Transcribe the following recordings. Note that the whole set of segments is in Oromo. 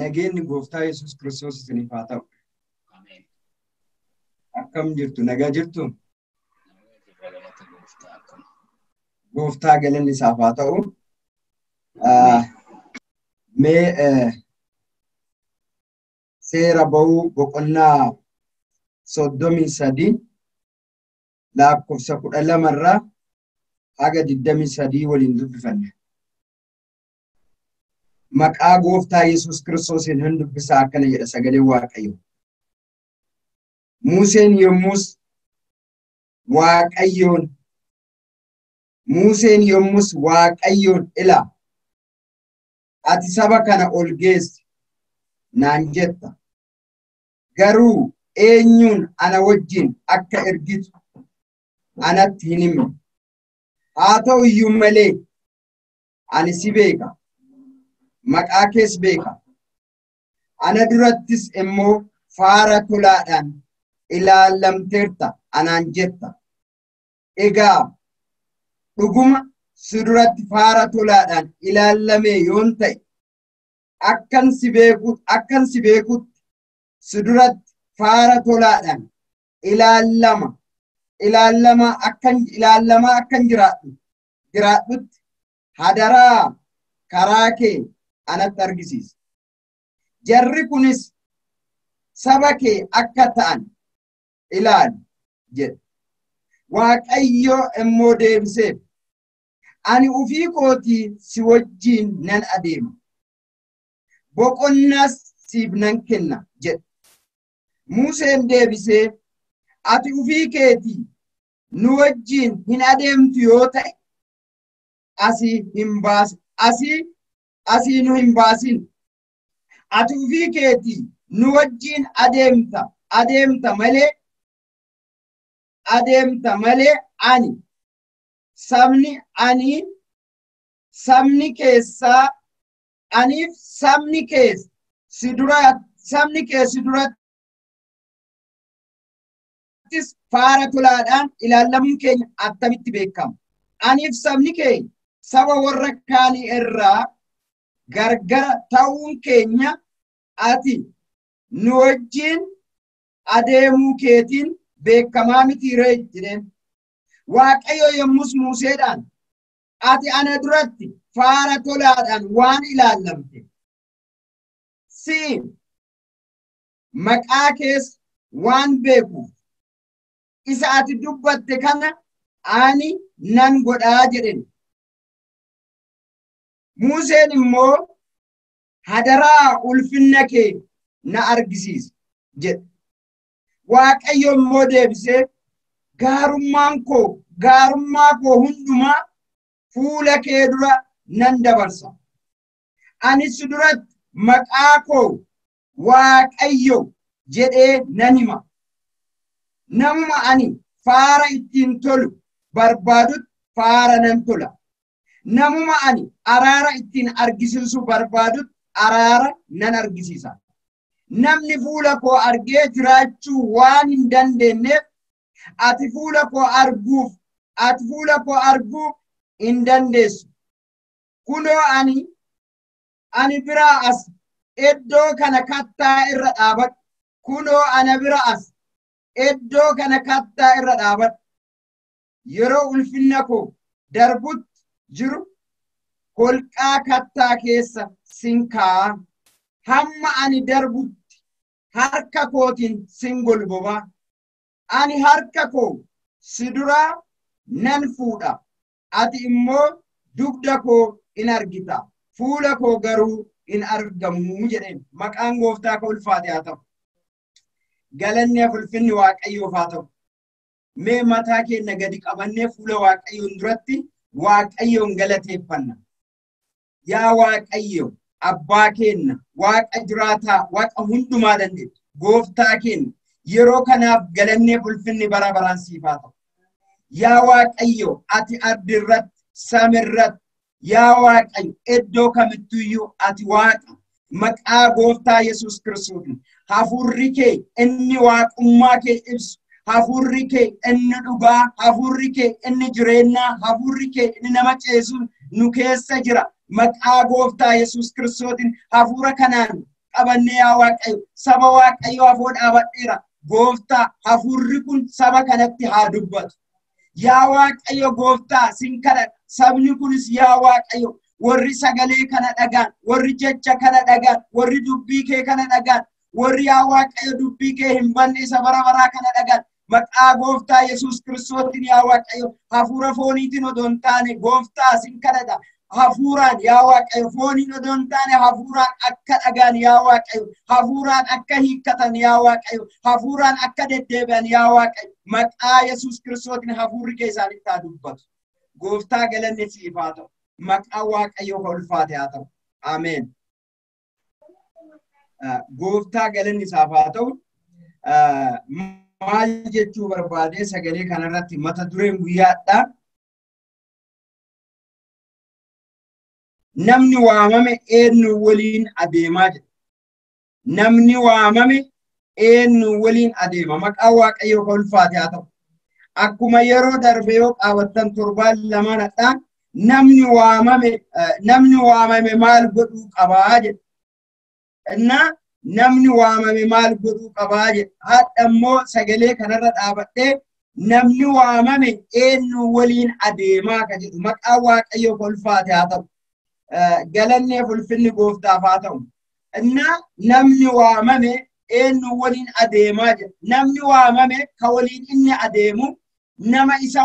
Nageenyi gooftaa Yesuus Kiristoos isiniif haa ta'u. Ameen. Akkam jirtu? Nagaa jirtu? Galata gooftaa akkam. Gooftaa galanni isaaf haa ta'u. Mee seera ba'uu boqonnaa 33 lakkoofsa 12 irraa haga 23 waliin dubbifanna. Maqaa gooftaa Yesuus Kiristoosiin hin dubbisaa akkana jedha sagaleen Waaqayyoo. Museen yommus Waaqayyoon ilaa ati saba kana ol geessi naan jetta. Garuu eenyuun ana wajjin akka ergitu anatti hin himne. Haa ta'u iyyuu malee ani si beeka. Maqaa kees beeka. Ana durattis immoo faara tolaadhaan ilaalamteerta anaan jetta. Egaa dhuguma si duratti faara tolaadhaan ilaalame yoon ta'e akkan si beekutti si duratti faara tolaadhaan ilaallama akkan jiraadhutti hadaraa karaa kee anatti argisiisa. Jarri kunis saba kee akka ta'an ilaali jedhe. Waaqayyo immoo deebiseef, ani ofii kootii si wajjin nan adeema. Boqonnaas siif nan kenna jedhe. Museen deebisee, ati ofii keetii nu wajjin hin adeemtu yoo ta'e asii nu hin baasin. Ati ofii keetii nu wajjin adeemta malee ani sabni keessaa aniif sabni kees si durattis faara tolaadhaan ilaalamuun keenya attamitti beekama. Aniif sabni keenya saba warra kaanii irraa gargara ta'uun keenya ati nu wajjin adeemuu keetiin beekamaa miti ree jedheen. Waaqayyo yommus Museedhaan ati ana duratti faara tolaadhaan waan ilaalamte si maqaa kees waan beekuuf isa ati dubbatte kana ani nan godhaa jedhen. Museen immoo hadaraa ulfinna kee na argisiisa jedhe. Waaqayyo immoo deebisee gaarummaa koo hundumaa fuula kee dura nan dabarsa. Ani si duratti maqaa koo Waaqayyo jedhee nan hima. Namuma ani faara ittiin tolu barbaadutti faara nan tola. Namuma ani araara ittiin argisiisu barbaadutti araara nan argisiisa. Namni fuula koo argee jiraachuu waan hin dandeenyeef ati fuula koo arguu hin dandeessu. Kunoo ani biraa as iddoo kana kattaa irra dhaabadhu. Kunoo ana bira as iddoo kana kattaa irra dhaabadhu. Yeroo ulfinna koo darbutti jiru holqaa kattaa keessa sin kaa'a. Hamma ani darbutti harka kootiin sin golbobaa. Ani harka koo si duraa nan fuudha. Ati immoo dugda koo in argita. Fuula koo garuu in argamu jedheen. Maqaan gooftaa ka ulfaate haa ta'u. Galanni ulfinni Waaqayyoof haa ta'u. Mee mataa keenya gadi qabannee fuula Waaqayyoon duratti Waaqayyoon galateeffanna. Yaa Waaqayyo abbaa keenya, Waaqa jiraataa, Waaqa hundumaa dandeettu, gooftaa keenya yeroo kanaaf galannee ulfinni bara baraan siif haa ta'u. Yaa Waaqayyo ati ardi irratti, sami irratti, yaa Waaqayyo iddoo kamittuyyuu ati Waaqa. Maqaa gooftaa Yesuus Kiristoosiin hafuurri kee inni waaqummaa kee ibsu, hafuurri kee inni dhugaa, hafuurri kee inni jireenyaa, hafuurri kee inni nama ceesu nu keessa jira. Maqaa gooftaa Yesuus Kiristoosiin hafuura kanaan qabannee yaa Waaqayyo saba Waaqayyo afoo dhaabadheera. Gooftaa hafuurri kun saba kanatti haa dubbatu. Yaa Waaqayyo gooftaa sin kadhadha. Sabni kunis yaa Waaqayyo warri sagalee kana dhagaan, warri jecha kana dhagaan, warri dubbii kee kana dhagaan, warri yaa Waaqayyo dubbii kee hin banne isa bara baraa kana dhagaan. Maqaa gooftaa Yesuus Kiristootiin yaa Waaqayyo hafuura fooniitiin odoo hin taane gooftaa sin kadhadha. Hafuuraan yaa Waaqayyo fooniin odoo hin taane hafuuraan akka dhagaan yaa Waaqayyo hafuuraan akka hiikkatan yaa Waaqayyo hafuuraan akka deddeebi'an yaa Waaqayyo maqaa Yesuus Kiristootiin hafuurri kee isaanitti haa dubbatu. Gooftaa galanni siif haa ta'u. Maqaa Waaqayyoo kan ulfaate haa ta'u. Ameen. Gooftaa galanni isaaf haa ta'u. Maal jechuu barbaade sagalee kanarratti mata dureen guyyaadha. Namni waamame eenyu waliin adeemaa jedha. Namni waamame eenyu waliin adeema. Maqaa Waaqayyoo kan ulfaate haa ta'u. Akkuma yeroo darbe yoo qaawwattan torbaan lamaanadha. Namni waamame maal godhuu qabaa jedha. Innaa namni waamame maal godhuu qabaa jedha. Hadha immoo sagalee kanarra dhaabadhee namni waamame eenyu waliin adeemaa ka jedhu. Maqaa Waaqayyoo kan ulfaate haa ta'u. Galannee ulfinni gooftaaf haa ta'u. Innaa namni waamame eenyu waliin adeemaa jedha. Namni waamame ka waliin inni adeemu nama isa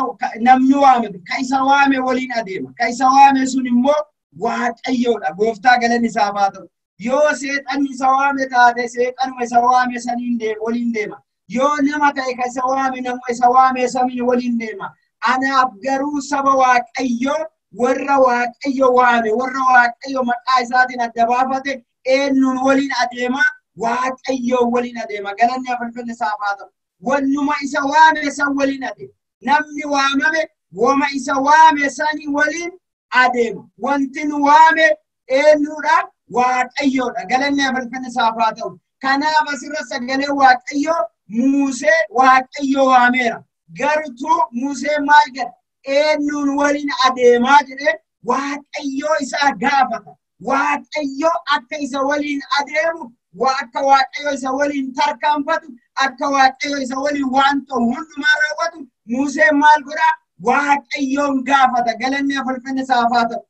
namni waamame ka isa waame waliin adeema. Ka isa waame sun immoo Waaqayyoodha. Gooftaa galanni isaaf haa ta'u. Yoo seexanni isa waame taate seexanuma isa waame saniin waliin deema. Yoo nama ta'e ka isa waame nama isa waame saniin waliin deema. Anaaf garuu saba Waaqayyoo warra Waaqayyo waame warra Waaqayyo maqaa isaatiin adda baafate eenyuun waliin adeema? Waaqayyo waliin adeema. Galanni ulfinni isaaf haa ta'u. Wannuma isa waame san waliin adeema. Namni waamame wama isa waame sanii waliin adeema. Wanti nu waame eenyuudha? Waaqayyoodha. Galanni ulfinni isaaf haa ta'u. Kanaaf asirra sagalee Waaqayyoo Musee Waaqayyo waameera. Gartuu Musee maal jedha? Eenyuun waliin adeemaa jedhee Waaqayyoo isaa gaafata. Waaqayyoo akka isa waliin adeemu, akka Waaqayyo isa waliin tarkaanfatu, akka Waaqayyo isa waliin waan ta'u hundumaa raawwatu Museen maal godhaa? Waaqayyoon gaafata. Galanni ulfinni isaaf haa ta'u.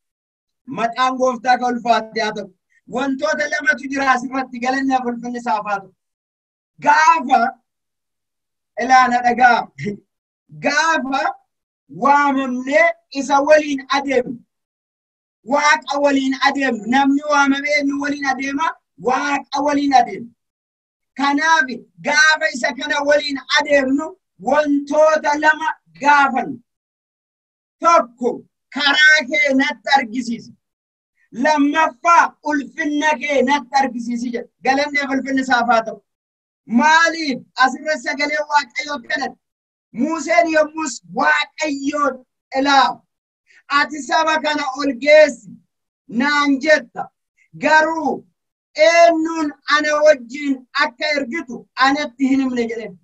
Maqaan gooftaa kan ulfaate haa ta'u. Wantoota lamatu jira asirratti galanni ulfinni isaaf haa ta'u. Gaafa ilaana dhagaa. Gaafa waamamnee isa waliin adeemnu. Waaqa waliin adeemnu. Namni waamame eenyu waliin adeema? Waaqa waliin adeemna. Kanaaf gaafa isa kana waliin adeemnu wantoota lama gaafannu. Tokko karaa kee natti argisiisi. Lammaffaa ulfinna kee natti argisiisi jedha. Galanni ulfinni isaaf haa ta'u. Maaliif asirra sagalee Waaqayyoo kanatti Museen yommus Waaqayyoon ilaa ati saba kana ol geessi naan jetta garuu eenyuun ana wajjin akka ergitu anatti hin himne jedheen.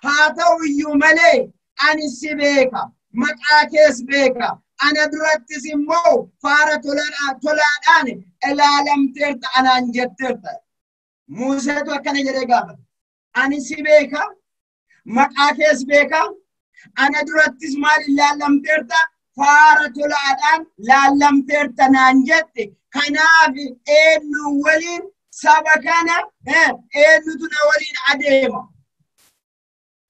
Haa ta'u iyyuu malee ani si beeka, maqaa kees beeka, ana durattis immoo faara tolaadhaan ilaalamteerta anaan jetteerta. Museetu akkana jedhee gaafate. Ani si beeka, maqaa kees beeka, ana durattis maal ilaalamteerta? Faara tolaadhaan laallamteerta naan jette. Kanaaf eenyu waliin saba kana eenyutu na waliin adeema?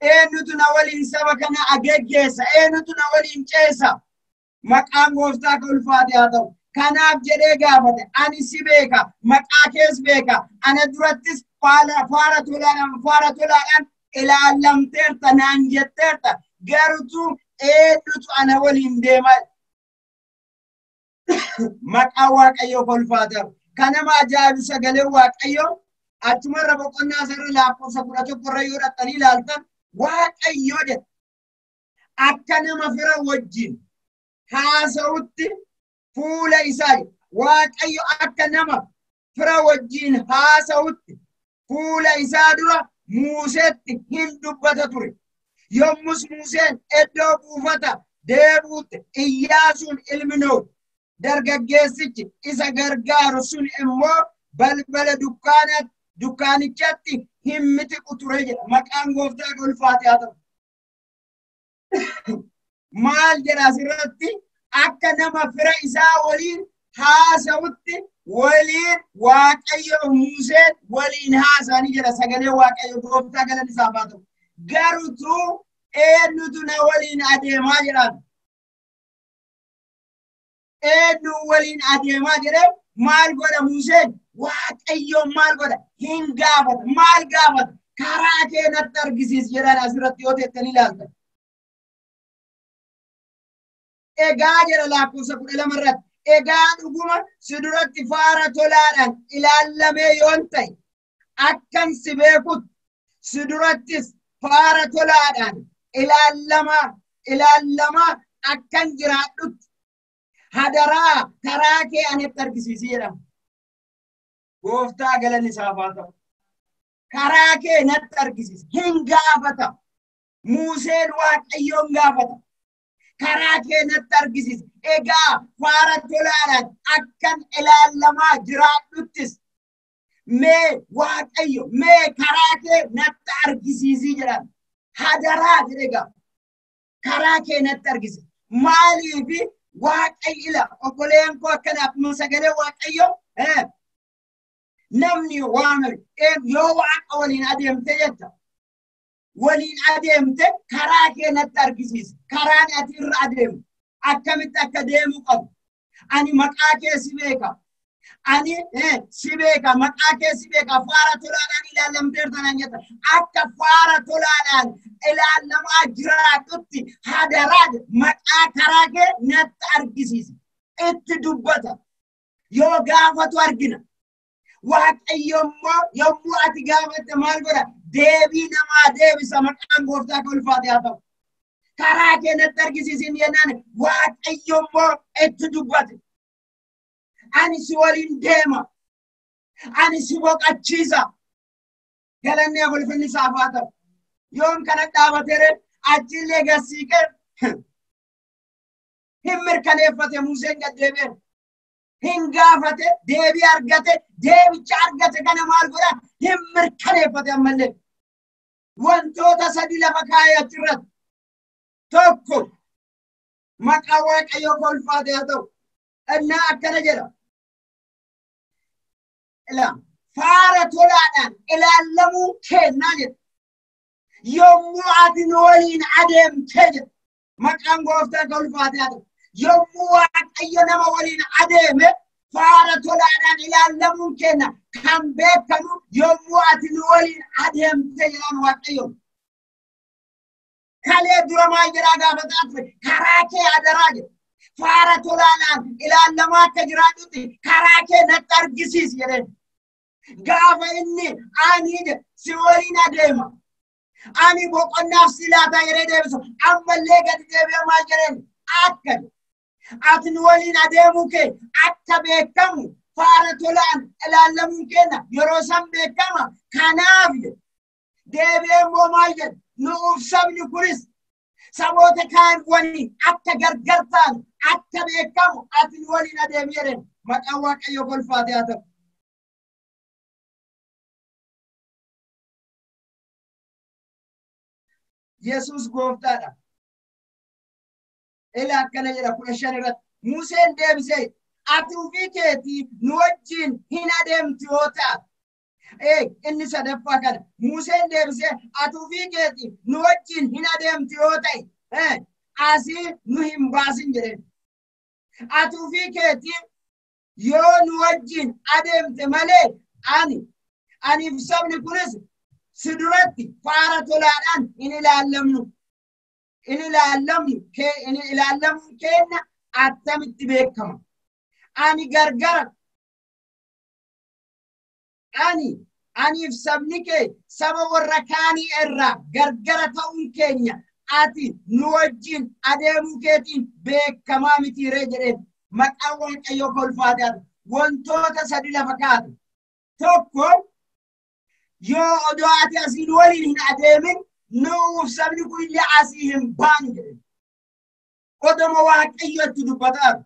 Eenyutu na waliin saba kana geggeessa? Eenyutu na waliin ceesa? Maqaan gooftaa kan ulfaate haa ta'u. Kanaaf jedhee gaafate. Ani si beeka, maqaa kees beeka, ana durattis faara tolaadhaan ilaalamteerta naan jetteerta. Gartuu eenyutu ana waliin deema? Maqaa Waaqayyoo kan ulfaate haa ta'u. Kanama ajaa'ibu sagalee Waaqayyoo achumarra boqonnaa sarara lakkoofsa 11 irra yoo dhaqxanii ilaaltan Waaqayyoo jedha. Akka nama fira wajjin haasa'utti fuula isaa jedha. Waaqayyo akka nama fira wajjin haasa'utti fuula isaa dura Museetti hin dubbata ture. Yommus Museen iddoo buufata deebuutti Iyyaasuun ilmi Nuun dargaggeessichi isa gargaaru sun immoo Balbala dukkaanichatti hin mitiqu ture jedha. Maqaan gooftaa ulfaate haa ta'u. Maal jedha asirratti? Akka nama fira isaa waliin haasa'utti waliin Waaqayyo Museen waliin haasa'anii jedha sagalee Waaqayyo gooftaa galan isaaf haa ta'u. Garuutu eenyutu na waliin adeemaa jedhaan. Eenyu waliin adeemaa jedhee maal godha Museen? Waaqayyo maal godha? Hin gaafata. Maal gaafata? Karaa kee natti argisiis jedhaan asirratti yoo teettanii ilaaltan. Egaa jedha lakkoofsa 12 irratti. Egaa dhuguma si duratti faara tolaadhaan ilaallamee yoon ta'e akkan si beekutti si durattis faara tolaadhaan ilaalamaa akkan jiraadhutti hadaraa karaa kee anatti argisiisi jedhama. Gooftaa galanni isaaf haa ta'u. Karaa kee natti argisiisi. Hin gaafata. Museen Waaqayyoon gaafata. Karaa kee natti argisiisi. Egaa faara tolaadhaan akkan ilaalamaa jiraadhuttis mee Waaqayyo mee karaa kee natti argisiisii jedhan. Hadaraa jedhe egaa. Karaa kee natti argisiisi. Maaliifi Waaqayyo ila obboleen koo akkana akkuma sagalee Waaqayyo namni waamame yoo Waaqa waliin adeemte jetta. Waliin adeemte karaa kee natti argisiisi. Karaan ati irra adeemu akkamitti akka deemuu qabu. Ani maqaa kee si beeka. Ani si beeka maqaa kee si beeka faara tolaadhaan ilaalamteerta naan jetta. Akka faara tolaadhaan ilaalamaa jiraatutti hadaraa maqaa karaa kee natti argisiisi. Itti dubbata. Yoo gaafatu argina. Waaqayyo immoo yommuu ati gaafatte maal godha? Deebii namaa deebisa. Maqaan gooftaa kan ulfaate haa ta'u. Karaa kee natti argisiisin jennaan Waaqayyo immoo itti dubbate. Ani si waliin deema. Ani si boqochiisa. Galanni ulfinni isaaf haa ta'u. Yoon kana dhaabatere achillee gasiiqee hin mirkaneeffate Museen gad deebi'e. Hin gaafate deebii argate deebicha argate kana maal godha? Hin mirkaneeffate ammallee. Wantoota sadi lafa kaa'ee achirratti. Tokko maqaa Waaqayyoo kan ulfaate haa ta'u. Innaa akkana jedha. Faara tolaadhaan ilaalamuu kennaa jedha. Yommuu ati nu waliin adeemtee jedha. Maqaan gooftaa kan ulfaate haa ta'u. Yommuu Waaqayyo nama waliin adeeme faara tolaadhaan ilaalamuun kenna kan beekamu yommuu ati nu waliin adeemtee jedhaan Waaqayyo. Kalee dura maal jedhaa gaafataa ture? Karaa kee hadaraa jedha. Faara tolaadhaan ilaalamaa akka jiraatutti karaa kee natti argisiisi jedheen. Gaafa inni ani si waliin adeema. Ani boqonnaaf si laataa jedhee deebisu. Ammallee gadi deebi'ee maal jedheen? Akka ati nu waliin adeemuu kee akka beekamu faara tolaan ilaalamuun kenna yeroo san beekama. Kanaaf deebi'ee immoo maal jedhe? Nuuf sabni kunis saboota kaan waliin akka gargar ta'an akka beekamu ati nu waliin adeemi jedheen. Maqaan Waaqayyoo ulfaate haa ta'u. Yesuus gooftaadha. Ila akkana jedha 15 irratti. Museen deebisee ati ofii keetii nu wajjin hin adeemtu yoo taate. Inni sadaffaa kana. Museen deebisee ati ofii keetii nu wajjin hin adeemtu yoo ta'e asii nu hin baasin jedheen. Ati ofii keetii yoo nu wajjin adeemte malee aniif sabni kunis si duratti faara tolaadhaan hin ilaallamnu. In ilaallamuun kenna attamitti beekama. Ani gargara. Aniif sabni kee saba warra kaanii irraa gargara ta'uun keenya ati nu wajjin adeemuu keetiin beekamaa mitiiree jedheen. Maqaan Waaqayyoo ulfaate haa ta'u. Wantoota sadi lafa kaa'ate. Tokko yoo odoo ati asiin waliin hin adeemin nuuf sabni kun illee asii hin baanu jedhe. Odoma Waaqayyotti dubbataa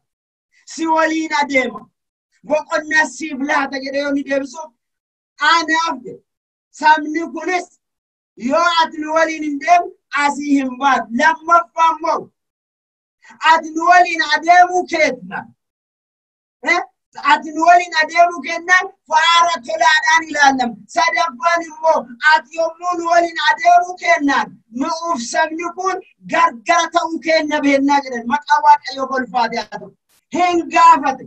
si waliin adeema. Boqonnaa siif laata jedhee yoo ni deebisuuf anaaf jedhe. Sabni kunis yoo ati nu waliin hin deemu asii hin baatu. Lammaffaa immoo ati nu waliin adeemuu keetna. Ati nu waliin adeemuu kennaan faara tolaadhaan ilaalama. Sadaffaan immoo ati yommuu nu waliin adeemuu kennaan nuuf sabni kun gargara ta'uu kenna beennaa jedhan maqaa Waaqayyoo kolfaate haa ta'u. Hin gaafate.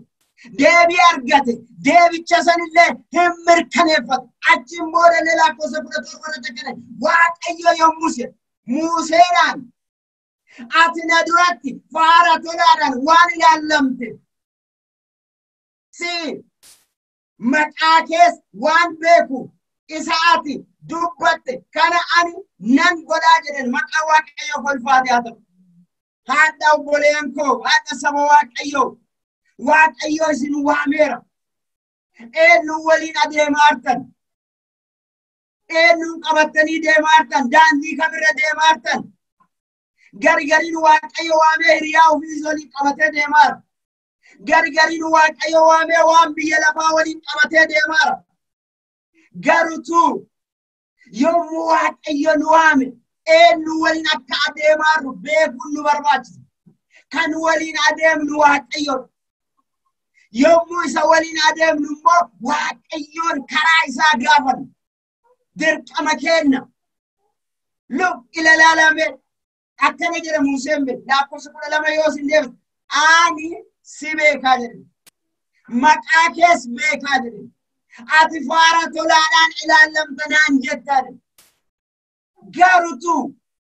Deebii argate. Deebicha sanillee hin mirkaneeffate. Achiin booda illee lakkoofsa 17 irratti akkana Waaqayyo yommuu jedhe Museedhaan ati na duratti faara tolaadhaan waan ilaallamte si maqaa kees waan beeku isa ati dubbatte kana ani nan godhaa jedhan maqaa Waaqayyoo kolfaate haa ta'u. Haadha obboleen koo, haadha saba Waaqayyoo, Waaqayyo isin waameera. Eenyuun waliin adeemaa jirtan? Eenyuun qabattanii deemaa jirtan? Daandii kamirra deemaa jirtan? Gargariin Waaqayyo waamee hiriyaa ofii waliin qabatee deemaa jira. Gargariin Waaqayyo waamee waan biyya lafaa waliin qabatee deemaa jira. Garutuu yommuu Waaqayyo nu waame eenyu waliin akka adeemaa jirru beekuun nu barbaachisa. Kan waliin adeemnu Waaqayyo. Yommuu isa waliin adeemnu immoo Waaqayyoon karaa isaa gaafannu. Dirqama kenna. Luk ilaalame akkana jedha Museen bee lakkoofsa 12 yoo isin deebiste ani si beekaa jedhe. Maqaa kees beekaa jedhe. Ati faara tolaadhaan ilaallamta naan jettaa jedhe. Garutuu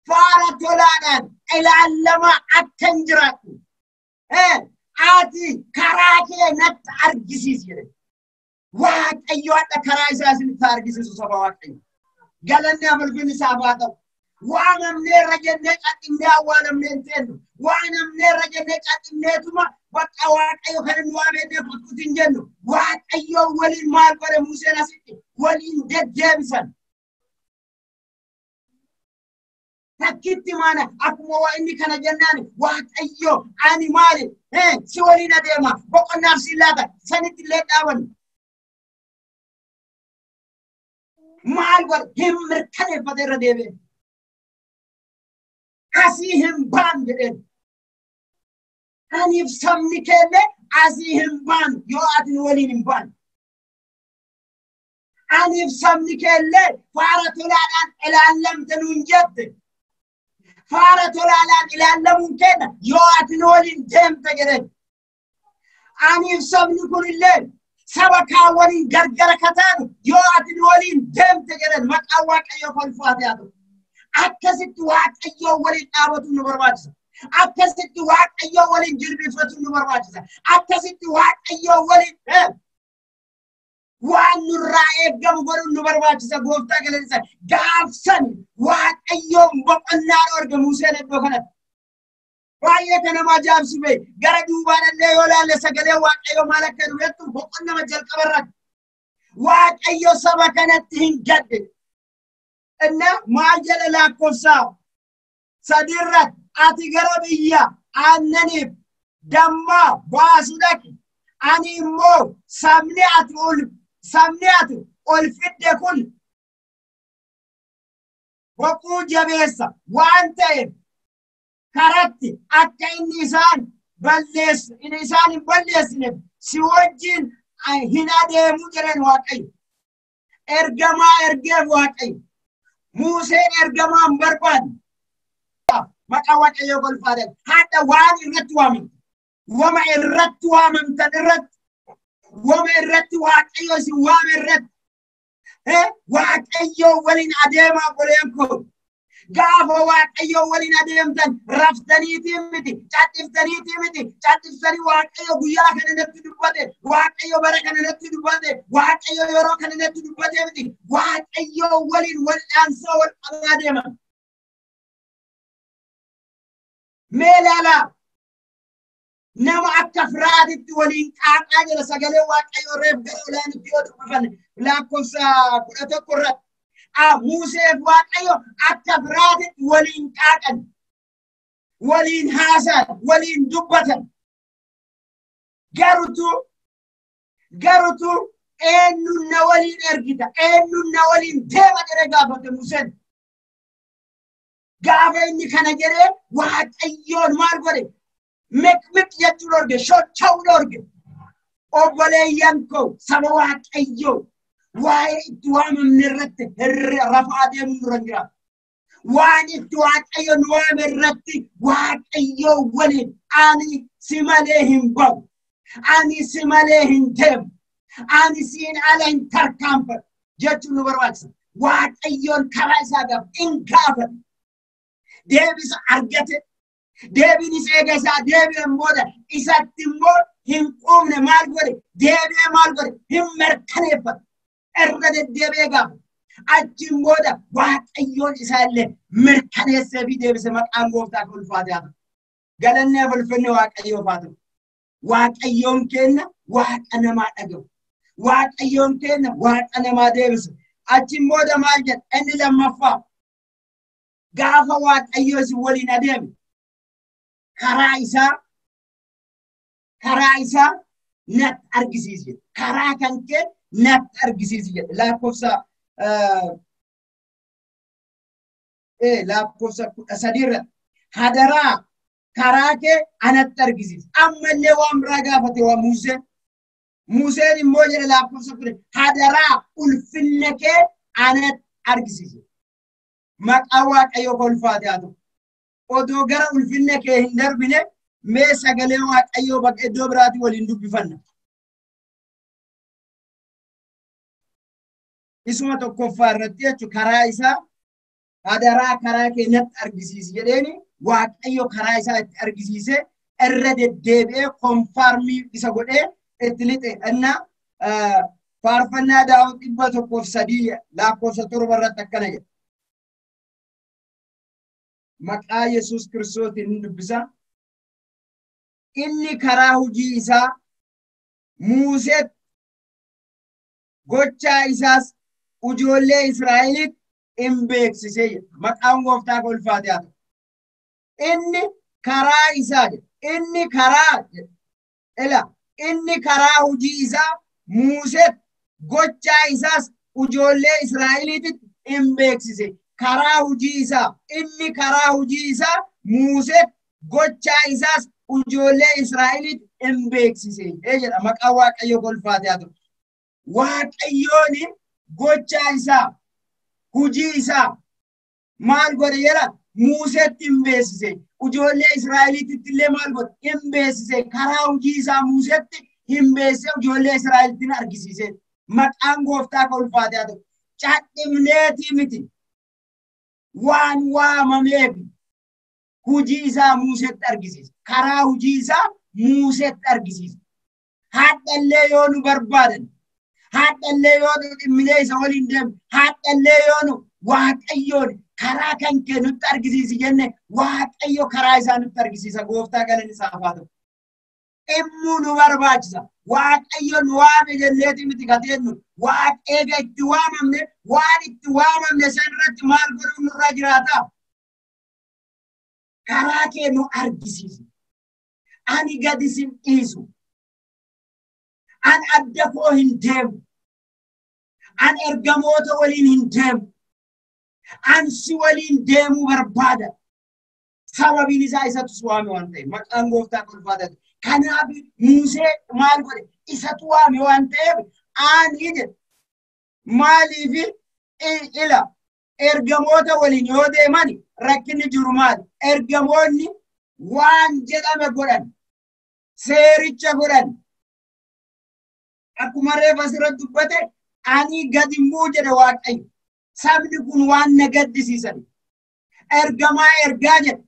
faara tolaadhaan ilaallama akka hin jiraattu. Ati karaa kee natti argisiisi jedhe. Waaqayyo hadha karaa isaa isinitti argisiisu saba Waaqayyo. Galanni amalfiin isaaf haa ta'u. Waamamneerra jennee cadhinnee awwaalamnee hin teennu. Waamamneerra jennee cadhinneetuma bakka Waaqayyo kan inni waamennee kottuuti hin jennu. Waaqayyo waliin maal godhe Museen asitti waliin deddeebisan. Takkitti maana akkuma waa inni kana jennaan Waaqayyo ani maali si waliin adeema boqonnaaf si laata sanitti illee dhaabannu. Maal godhe hin mirkaneeffate irra deebi'e. Asii hin baan jedheen. Aniif sabni keelle asii hin baan yoo ati nu waliin hin baan. Aniif sabni keelle faara tolaadhaan ilaallamte nuun jette. Faara tolaadhaan ilaallamuun kenna yoo ati nu waliin deemte jedheen. Aniif sabni kunillee saba kaan waliin gargara kataanu yoo ati nu waliin deemte jedhan maqaan Waaqayyoo kolfaate haa ta'u. Akkasitti Waaqayyoo waliin dhaabatu nu barbaachisa. Akkasitti Waaqayyoo waliin jilbiifatu nu barbaachisa. Akkasitti Waaqayyoo waliin waan nurraa eeggamu godhuun nu barbaachisa. Gooftaa galanisa. Gaafsan Waaqayyoon boqonnaa dhoorge Museen iddoo kanatti. Baay'ee kan nama ajaa'ibsu bee gara duubaan illee yoo ilaalle sagalee Waaqayyoo maal akka jedhu beektu boqonnama jalqaba irratti. Waaqayyo saba kanatti hin gadde. Inna maal jedhe lakkoofsa 3 irratti ati gara biyya aannaniif dammaa baasu dhaqi. Ani immoo sabni ati ol fidde kun boquu jabeessa waan ta'eef karatti akka inni isaan hin balleessineef si wajjin hin adeemu jedheen Waaqayyo. Ergamaa ergeef Waaqayyo. Museen ergamaa hin barbaanne. Maqaa Waaqayyoo kolfaadhaan. Haadha waan irratti waamamte. Wama irratti waamamtan irratti. Wama irratti Waaqayyo isin waame irratti. Waaqayyo waliin adeemaa goleen koo. Gaafa Waaqayyo waliin adeemtan raftaniitii miti, cadhiftaniitii miti, cadhiftanii Waaqayyo guyyaa kana natti dubbate, Waaqayyo bara kana natti dubbate, Waaqayyo yeroo kana natti dubbate miti. Waaqayyo waliin wal'aansoo wal qabaa deeman. Mee ilaalaa nama akka firaatitti waliin qaaqaa jira sagalee Waaqayyo reef gara olaanitti yoo dubbifanne lakkoofsa 11 irratti. Museef Waaqayyo akka firaatitti waliin qaaqan, waliin haasa'an, waliin dubbatan. Garutu Garutu eenyuun na waliin ergita, eenyuun na waliin deema jedhee gaafate Museen. Gaafa inni kana jedhee Waaqayyoon maal godhe? Miq jechuu dhorge, socho'uu dhorge. Obboleeyyan koo saba Waaqayyoo waa'ee itti waamamne irratti rafaa deemuu nurra hin jiraatu. Waan itti Waaqayyo nu waame irratti Waaqayyoo waliin ani si malee hin ba'u. Ani si malee hin deemu. Ani siin ala hin tarkaanfadhu jechuun nu barbaachisa. Waaqayyoon karaa isaa gaafa hin gaafatu. Deebisa argate. Deebiinis eega isaa deebi'een booda isatti immoo hin quufne maal godhe? Deebi'ee maal godhe? Hin mirkaneeffatu. Irra deddeebi'ee gaafa. Achiin booda Waaqayyoon isaa illee mirkaneessee fi deebise maqaan gooftaa kan ulfaate haa ta'u. Galanni ulfinni Waaqayyoof haa ta'u. Waaqayyoon keenya Waaqa namaa dhaga'u. Waaqayyoon keenya Waaqa namaa deebisu. Achiin booda maal jedha? Inni lammaffaa gaafa Waaqayyoo isin waliin adeeme karaa isaa natti argisiisi jedhe. Karaa kan kee natti argisiisi jedhe. Lakkoofsa 13 irratti hadaraa karaa kee anatti argisiisi. Ammallee waan biraa gaafate waa Museen. Museen immoo jedhe lakkoofsa 10 hadaraa ulfinna kee anatti argisiisi. Maqaa Waaqayyoo ulfaate haa ta'u. Odoo gara ulfinna kee hin darbine mee sagalee Waaqayyoo bakka iddoo biraatii waliin dubbifanna. Isuma tokkoffaa irratti jechuun karaa isaa hadaraa karaa kee natti argisiisi jedheeni Waaqayyo karaa isaa itti argisiisee irra deddeebi'ee konfaarmii isa godhee itti lixe. Innaa faarfannaa Daawit 103 lakkoofsa 7 irratti akkana jedha. Maqaa Yesuus Kiristoosiin hin dubbisa. Inni karaa hojii isaa Museetti gochaa isaas ijoollee Israa'elitti hin beeksisee jedha. Maqaan gooftaa ulfaate haa ta'u. Inni karaa isaa jedha. Inni karaa jedha. Ila inni karaa hojii isaa Museetti gochaa isaas ijoollee Israa'elitti hin beeksise. Karaa hojii isaa inni karaa hojii isaa Museetti gochaa isaas ijoollee Israa'elitti hin beeksise jedha. Maqaan Waaqayyoo ulfaate haa ta'u. Waaqayyoon gochaa isaa hojii isaa maal godhe jedha? Museetti hin beeksise. Ijoollee Israa'elitti illee maal godhe? Hin beeksise. Karaa hojii isaa Museetti hin beeksise, ijoollee Israa'elitti argisiise. Maqaan gooftaa kan ulfaate haa ta'u. Cadhibneetii miti. Waan waamameef hojii isaa Museetti argisiise. Karaa hojii isaa Museetti argisiise. Haadhallee yoo nu barbaadan, haadhallee yoo nu dhimmilee isa waliin deemne, haadhallee yoo nu Waaqayyoon karaa kan kee nutti argisiisi jenne Waaqayyo karaa isaa nutti argisiisa. Gooftaa galanni isaaf haa ta'u. Dhimmuu nu barbaachisa. Waaqayyo nu waame jenneeti miti kateennu. Eega itti waamamne waan itti waamamne san irratti maal godhuun nurra jiraata? Karaa kee nu argisiisi. Ani gadi sin dhiisu. An adda koo hin deemu. An ergamoota waliin hin deemu. An si waliin deemuu barbaada. Sababiin isaa isatu si waame waan ta'eef. Maqaan gooftaa ulfaata. Kanaaf Musee maal godhe? Isatu waame waan ta'eef ani jedhe. Maaliif ila ergamoota waliin yoo deeman rakkinni jiru maali? Ergamoonni waan jedhame godhan, seericha godhan. Akkuma reefa asirratti dubbate ani gadi immoo jedhe Waaqayyo. Sabni kun waan na gaddisiisan. Ergamaa ergaa jedhe.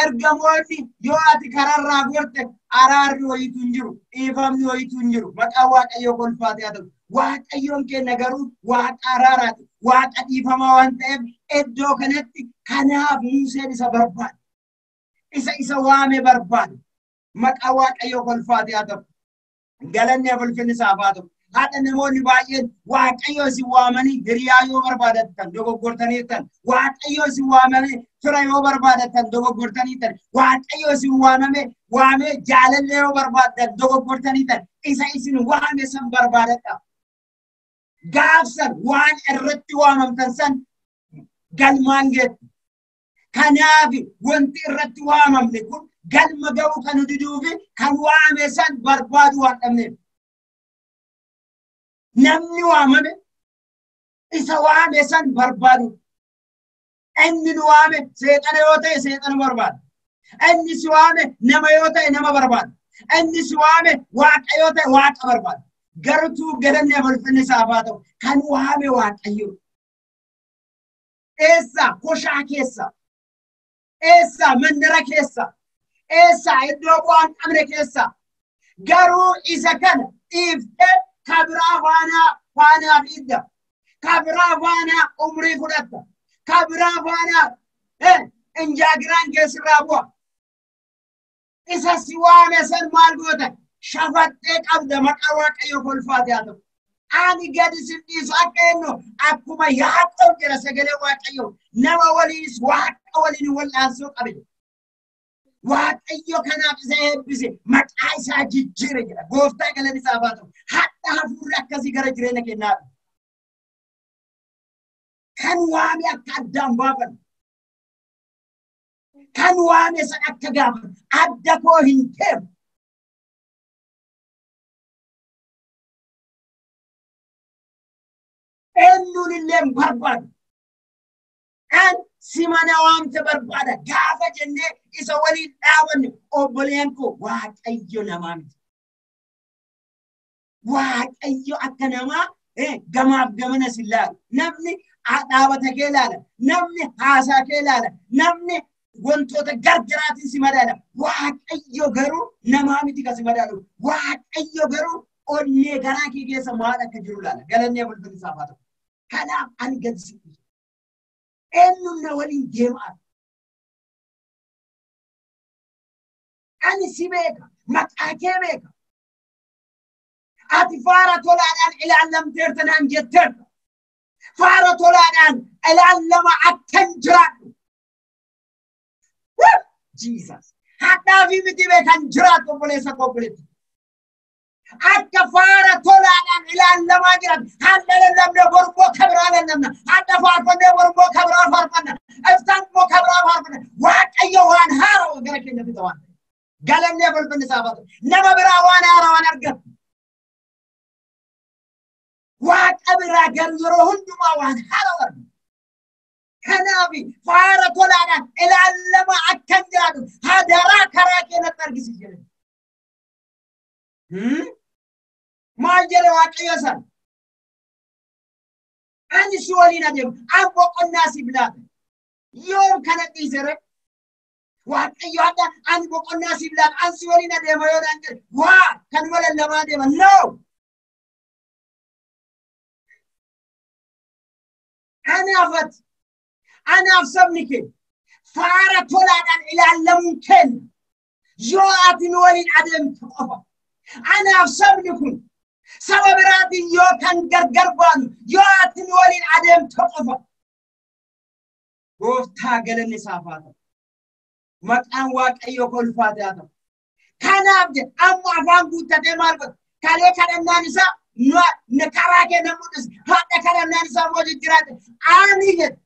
Ergamoonni yoo ati kararraa gorte araarri wayiitu hin jiru, dhiifamni wayiitu hin jiru. Maqaan Waaqayyoo ulfaate haa ta'u. Waaqayyoon keenya garuu Waaqa araaraati, Waaqa dhiifamaa waan ta'eef iddoo kanatti kanaaf Museen isa barbaade. Isa waame barbaade. Maqaan Waaqayyoo ulfaate haa ta'u. Galanni ulfinni isaaf haa ta'u. Haadha namoonni baay'een Waaqayyo isin waamanii hiriyaa yoo barbaadattan dogoggortaniirtan. Waaqayyo isin waamanii fira yoo barbaadattan dogoggortaniirtan. Waaqayyo isin waamame waamee jaalallee yoo barbaaddan dogoggortaniirtan. Isa isin waame san barbaadadha. Gaafsan waan irratti waamamtan san galmaan geettu. Kanaaf wanti irratti waamamne kun galma ga'uu kan diduu fi kan waame san barbaadu waan dhabneef. Namni waamame isa waame san barbaadu. Inni nu waame seexana yoo ta'e seexana barbaada. Inni si waame nama yoo ta'e nama barbaada. Inni si waame waaqa yoo ta'e waaqa barbaada. Gartuu galanni ulfinni isaaf haa ta'u kan waame Waaqayyo. Eessa koshaa keessa, eessa mandara keessa, eessa iddoo bu'aan qabne keessa. Garuu isa kana dhiiftee kabiraa faanaa fiidda. Kabiraa faanaa umrii fudhatta. Kabiraa faanaa injaagiraan keessirraa bu'a. Isa si waame san maal goota? Shafattee qabda maqaa Waaqayyo kolfaate haa ta'u. Ani gadi sin dhiisu akka jennu akkuma Yaaqoob jedha sagalee Waaqayyo nama waliinis Waaqa waliin wal'aansoo qabe. Waaqayyo kanaaf isa eebbise maqaa isaa jijjiire jedha. Gooftaa galanni isaaf haa ta'u. Hadha hafuurri akkasii gara jireenya keenyaa dhufu. Kan waame akka addaan baafannu. Kan waame san akka gaafannu. Adda koo hin deemu. Eenyuun illee hin barbaadu. Kan si mana waamte barbaada. Gaafa jennee isa waliin dhaabanne obboleen koo Waaqayyo namaa miti. Waaqayyo akka namaa gamaaf gamana si ilaalu. Namni dhaabata kee ilaala. Namni haasaa kee ilaala. Namni wantoota gargaraatiin si madaala. Waaqayyo garuu namaa miti kan si madaalu. Waaqayyo garuu onnee garaa kee keessa maal akka jiru ilaala. Galanni ulfinni isaaf haa ta'u. Kanaaf ani gadi si dhiisa. Eenyuun na waliin deemaa? Ani si beeka. Maqaa kee beeka. Ati faara tolaadhaan ilaallamteerta naan jetteerta. Faara tolaadhaan ilaallama akkan jiraadhu. Jesus. Hadhaa fi miti beekan jiraattu obboleessa koo obboleetti. Akka faara tolaadhaan ilaallamaa jiran hadha lallabnee borumboo kabiraa lallabna. Hadha faarfannee borumboo kabiraa faarfanna. Iftaan immoo kabiraa faarfanna. Waaqayyo waan haaraa gara keenya fida waan ta'eef. Galannee ulfinni isaaf haa ta'u. Nama biraa waan haaraa waan argattu. Waaqa biraa garuu yeroo hundumaa waan haaraa argatu. Kanaaf faara tolaadhaan ilaallama akkan jiraatu hadaraa karaa keenyatti argisiisi jedhe. Maal jedhe Waaqayyo san? Ani si waliin adeema. An boqonnaa siif laata. Yoom kana dhiise ree? Waaqayyo hadha ani boqonnaa siif laata. An si waliin adeema yoo naan jedhe waa kanuma lallamaa deema. No! Anaaf ati anaaf sabni kee faara tolaadhaan ilaallamuun kenna. Yoo ati nu waliin adeemtu qofa. Anaaf sabni kun saba biraatiin yoo kan gargar baanu yoo ati nu waliin adeemtu qofa. Gooftaa galanni isaaf haa ta'u. Maqaan Waaqayyoo koo ulfaate haa ta'u. Kanaaf jedhe amma afaan guuttatee maal godha? Kalee kadhannaan isaa karaa kee na mul'isi. Hadha kadhannaan isaa immoo jijjiiraate. Ani jedhe.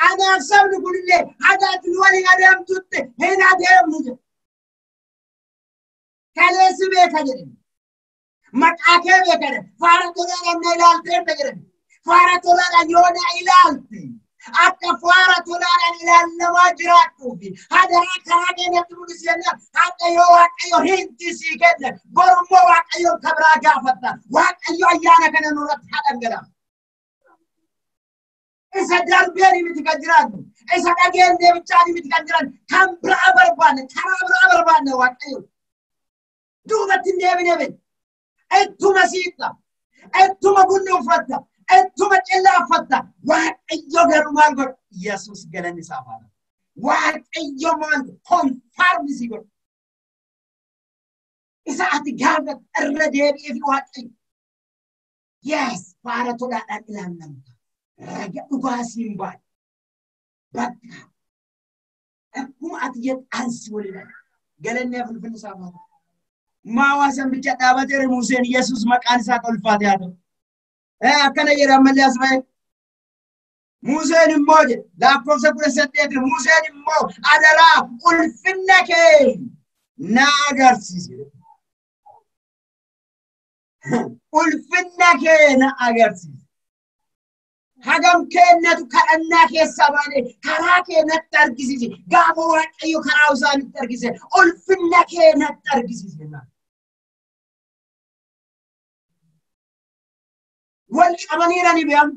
Anaaf sabni kunillee haga ati nu waliin adeemtutti hin adeemnu jedhe. Kaleessi beeka jedhe. Maqaa kee beeka jedhe. Faara tolaadhaan na ilaalteerta jedhe. Faara tolaadhaan yoo na ilaalte akka faara tolaadhaan ilaallamaa jiraattuufi hadaraa karaa kee natti mul'isi jennaan hadha yoo Waaqayyo hinti sii kenne borummoo Waaqayyoon kabiraa gaafatta. Waaqayyo ayyaana kana nurratti haa dhangalaasu. Isa darbeen miti kan jiraannu, isa dhageenyee bichaan miti kan jiraannu, kan biraa barbaanne, karaa biraa barbaanne Waaqayyo. Duubatti hin deebine beekna. Ittuma siiqa, ittuma gunnuunfatta, ittuma cillaaffatta. Waaqayyo garuu maal godha? Yesuus galanni isaaf haa ta'u. Waaqayyo maal godha? Konfaarmi si godha. Isa ati gaafa irra deebi'ee fi Waaqayyo. Yes, faara tolaadhaan ilaallamta. Raga dhugaa siin baadha. Bakka akkuma ati jettu ansi waliin galanni ulfinni isaa haa ta'u. Maa waasan bicha dhaabateera Museen Yesuus maqaan isaa kan ulfaate haa ta'u. Akkana jedha ammallee as ba'e. Museen immoo jedhe lakkoofsa 18 Museen immoo adaraa ulfinna kee na agarsiise. Ulfinna kee na agarsiise. Hagam keenyatu kadhannaa keessaa baanee karaa kee natti argisiise. Gaafa Waaqayyo karaa isaanitti argisiise ulfinna kee natti argisiise. Wal qabaniirani be'amu.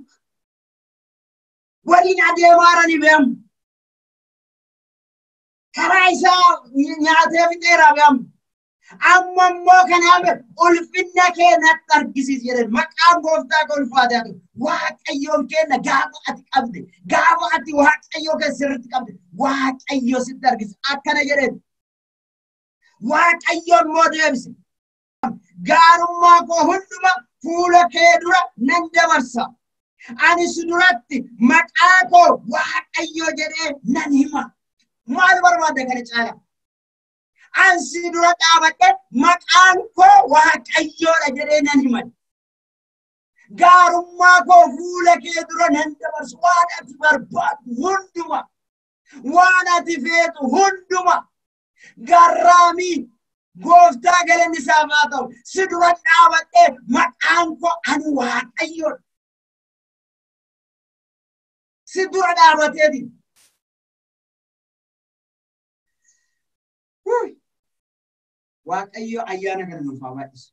Waliin adeemaarani be'amu. Karaa isaa nyaatee fixeera be'amu. Amma immoo kanaaf ulfinna kee natti argisiisi jedhan maqaan gooftaa kan ulfaate haa ta'u. Waaqayyoon kenna gaafa ati qabde gaafa ati Waaqayyoo kee sirriitti qabde Waaqayyo sitti argisiisa. Akkana jedheen Waaqayyoon immoo deebise. Gaarummaa koo hunduma fuula kee dura nan dabarsa. Ani si duratti maqaa koo Waaqayyo jedhee nan hima. Maal barbaadda kana caalaa? Ansi dura dhaabadhe maqaan koo Waaqayyoodha jedhee nan hima. Gaarummaa koo fuula kee dura nan dabarsu. Waan ati barbaaddu hunduma, waan ati feetu hunduma, garraamii gooftaa galanni isaaf haa ta'u. Si dura dhaabadhe maqaan koo ani Waaqayyoodha. Si dura dhaabateeti. Waaqayyo ayyaana kana nuuf haa baay'isu.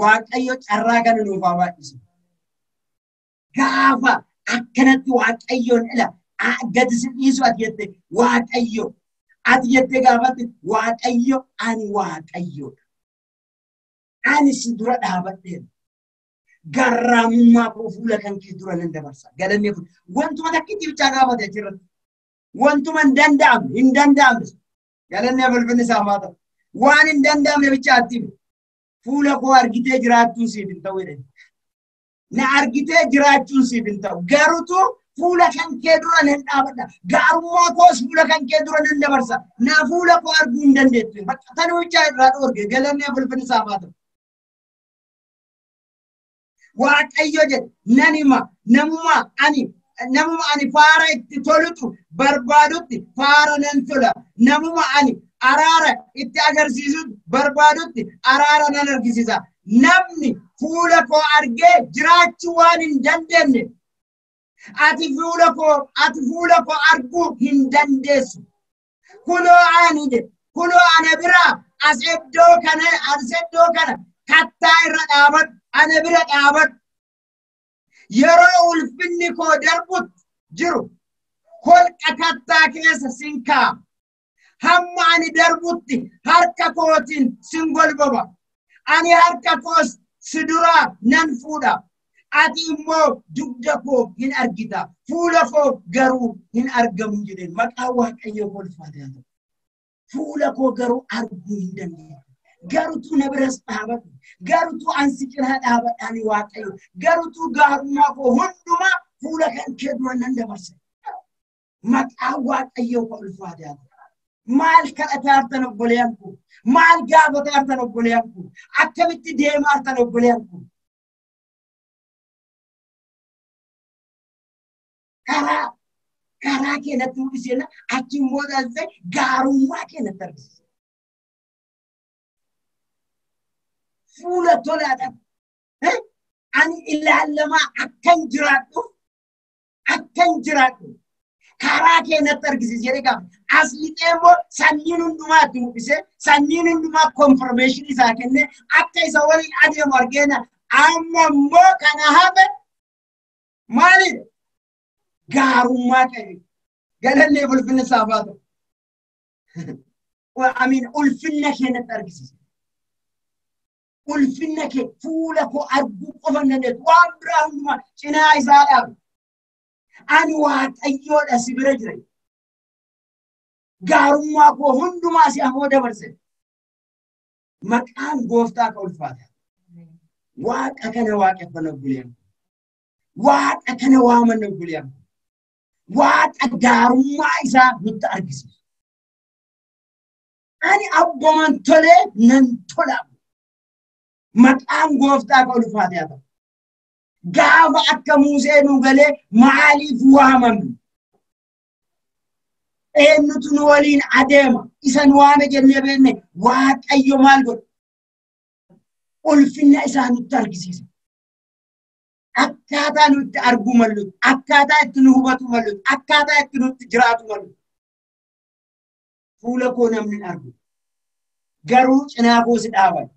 Waaqayyo carraa kana nuuf haa baay'isu. Gaafa akkanatti Waaqayyoon ila gadi si dhiisu ati jette Waaqayyo. Ati jettee gaafatti Waaqayyo ani Waaqayyoodha. Ani si dura dhaabadheera. Garraamummaa koo fuula kan kee dura nan dabarsa. Galanni kun wantuma takkitti bichaa gaafate achirratti. Wantuma hin danda'amne hin danda'amne. Galanni ulfinni isaa haa ta'u. Waan hin danda'amne bichaa atti fuula koo argitee jiraachuun siif hin ta'u jedhani. Na argitee jiraachuun siif hin ta'u. Garuutu fuula kan kee dura nan dhaabadha. Gaarummaa koos fuula kan kee dura nan dabarsa. Na fuula koo arguu hin dandeettu. Bakka tanuu bichaa irraa dhoorge. Galanni ulfinni isaa haa ta'u. Waaqayyo jedhe nan hima namuma ani faara itti tolutu barbaadutti faara nan tola. Namuma ani araara itti agarsiisutu barbaadutti araara nan argisiisa. Namni fuula koo argee jiraachuu waan hin dandeenye ati fuula koo arguu hin dandeessu. Kunoo ani jedhe kunoo ana biraa as iddoo kana kattaa irra dhaabadhu. Ana bira dhaabadhu. Yeroo ulfinni koo darbutti jiru holqa kattaa keessa sin kaa'a. Hamma ani darbutti harka kootiin sin golbaba. Ani harka koos si duraa nan fuudha. Ati immoo dugda koo hin argita. Fuula koo garuu hin argamu jedheen. Maqaan Waaqayyoo ulfaate haa ta'u. Fuula koo garuu arguu hin dandeenye. Garuutu na biras dhaabadhu. Garuutu ansi cinaa dhaabadha ani Waaqayyo. Garuutu gaarummaa koo hundumaa fuula kan kee dura nan dabarsa. Maqaan Waaqayyoo kan ulfaate haa ta'u. Maal kadhataartan obboleeyyan koo? Maal gaafataartan obboleeyyan koo? Akkamitti deemaartan obboleeyyan koo? Karaa kee natti mul'isi achiin booda gaarummaa kee natti argisiisa. Fuula tolaadhaan ani ilaalamaa akkan jiraadhu karaa kee natti argisiisi jedhee gaafa. As lixee immoo sanyiin hundumaa itti mul'isee sanyiin hundumaa konfirmeeshinii isaa kennee akka isa waliin adeemu argeena. Amma immoo kana hafe maalidha? Gaarummaa qabe. Galanni ulfinni isaaf haa ta'u. Amiin ulfinna kee natti argisiisa. Ulfinna kee fuula koo arguu qofa hin dandeessu. Waan biraa hundumaa cinaa isaa dhaabu. Ani Waaqayyoodha si bira jira. Gaarummaa koo hundumaa si afoo dabarse. Maqaan gooftaa ka ulfaata. Waaqa kana waaqeffanna obboleeyyan. Waaqa kana waamanna obboleeyyan. Waaqa gaarummaa isaa nutti argisiisu. Ani abboman tolee nan tola. Maqaan gooftaa ka ulfaate haa ta'u. Gaafa akka Musee nu galee maaliif waamamne? Eenyutu nu waliin adeema? Isa nu waame jennee beekne Waaqayyo maal godhe? Ulfinna isaa nutti argisiisa. Akkaataa nutti arguu mallutti, akkaataa itti nu hubatu mallutti, akkaataa itti nutti jiraatu mallutti. Fuula koo namni hin argu. Garuu cinaa koo si dhaaban.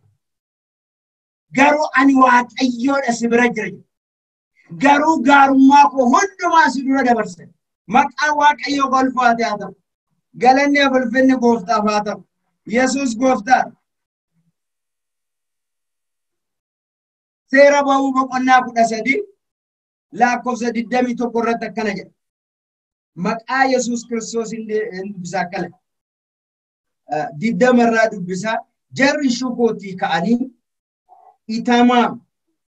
Garuu ani Waaqayyoodha si bira jira. Garuu gaarummaa koo hundumaa si dura dabarse. Maqaan Waaqayyoo ulfaate haa ta'u. Galanni ulfinni gooftaaf haa ta'u. Yesuus gooftaadha. Seera ba'uu boqonnaa 13 lakkoofsa 21 irratti akkana jedha. Maqaa Yesuus Kiristoos hin dubbisaa akkana. 20 irraa dubbisaa. Jarri shukootii ka'anii Itamaa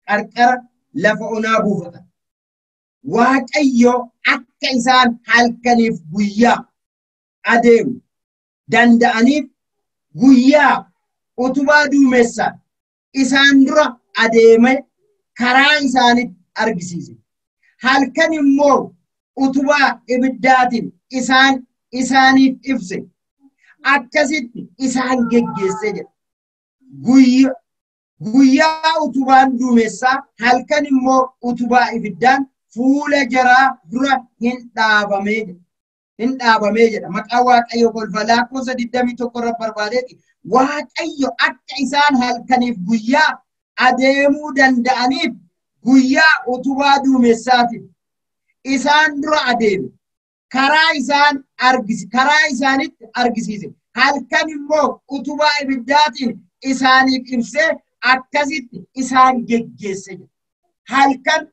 qarqara lafa onaa buufatan. Waaqayyo akka isaan halkaniif guyyaa adeemu danda'aniif guyyaa utubaa duumessaa isaan dura adeeme karaa isaanitti argisiise. Halkan immoo utubaa ibiddaatiin isaaniif ibse. Akkasitti isaan geggeesse jedha. Guyyaa utubaan duumessaa halkan immoo utubaa ibiddaan fuula jaraa dura hin dhaabamee jedha. Maqaa Waaqayyoo kolfa lakkoofsa 21 irra barbaadeeti. Waaqayyo akka isaan halkaniif guyyaa adeemuu danda'aniif guyyaa utubaa duumessaatiin isaan dura adeeme. Karaa isaanitti argisiise. Halkan immoo utubaa ibiddaatiin isaaniif ibsee akkasitti isaan geggeesse. Halkan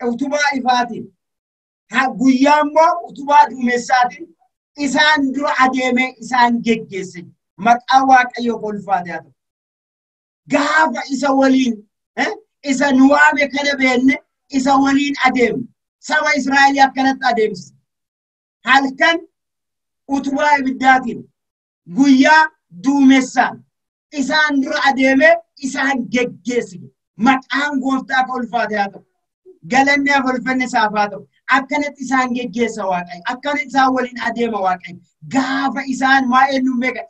utubaa ifaatiin guyyaa immoo utubaa duumessaatiin isaan dura adeemee isaan geggeesse. Maqaan Waaqayyoo ulfaate haa ta'u. Gaafa isa waliin isa nu waame kana beekne isa waliin adeemne. Saba Israa'el akkanatti adeemsise. Halkan utubaa ibiddaatiin guyyaa duumessaan isaan dura adeemee isaan geggeesse. Maqaan gooftaa ka ulfaate haa ta'u. Galanni ulfinni isaaf haa ta'u. Akkanatti isaan geggeessa Waaqayyo. Akkanatti isaan waliin adeema Waaqayyo. Gaafa isaan waa'ee nu beekan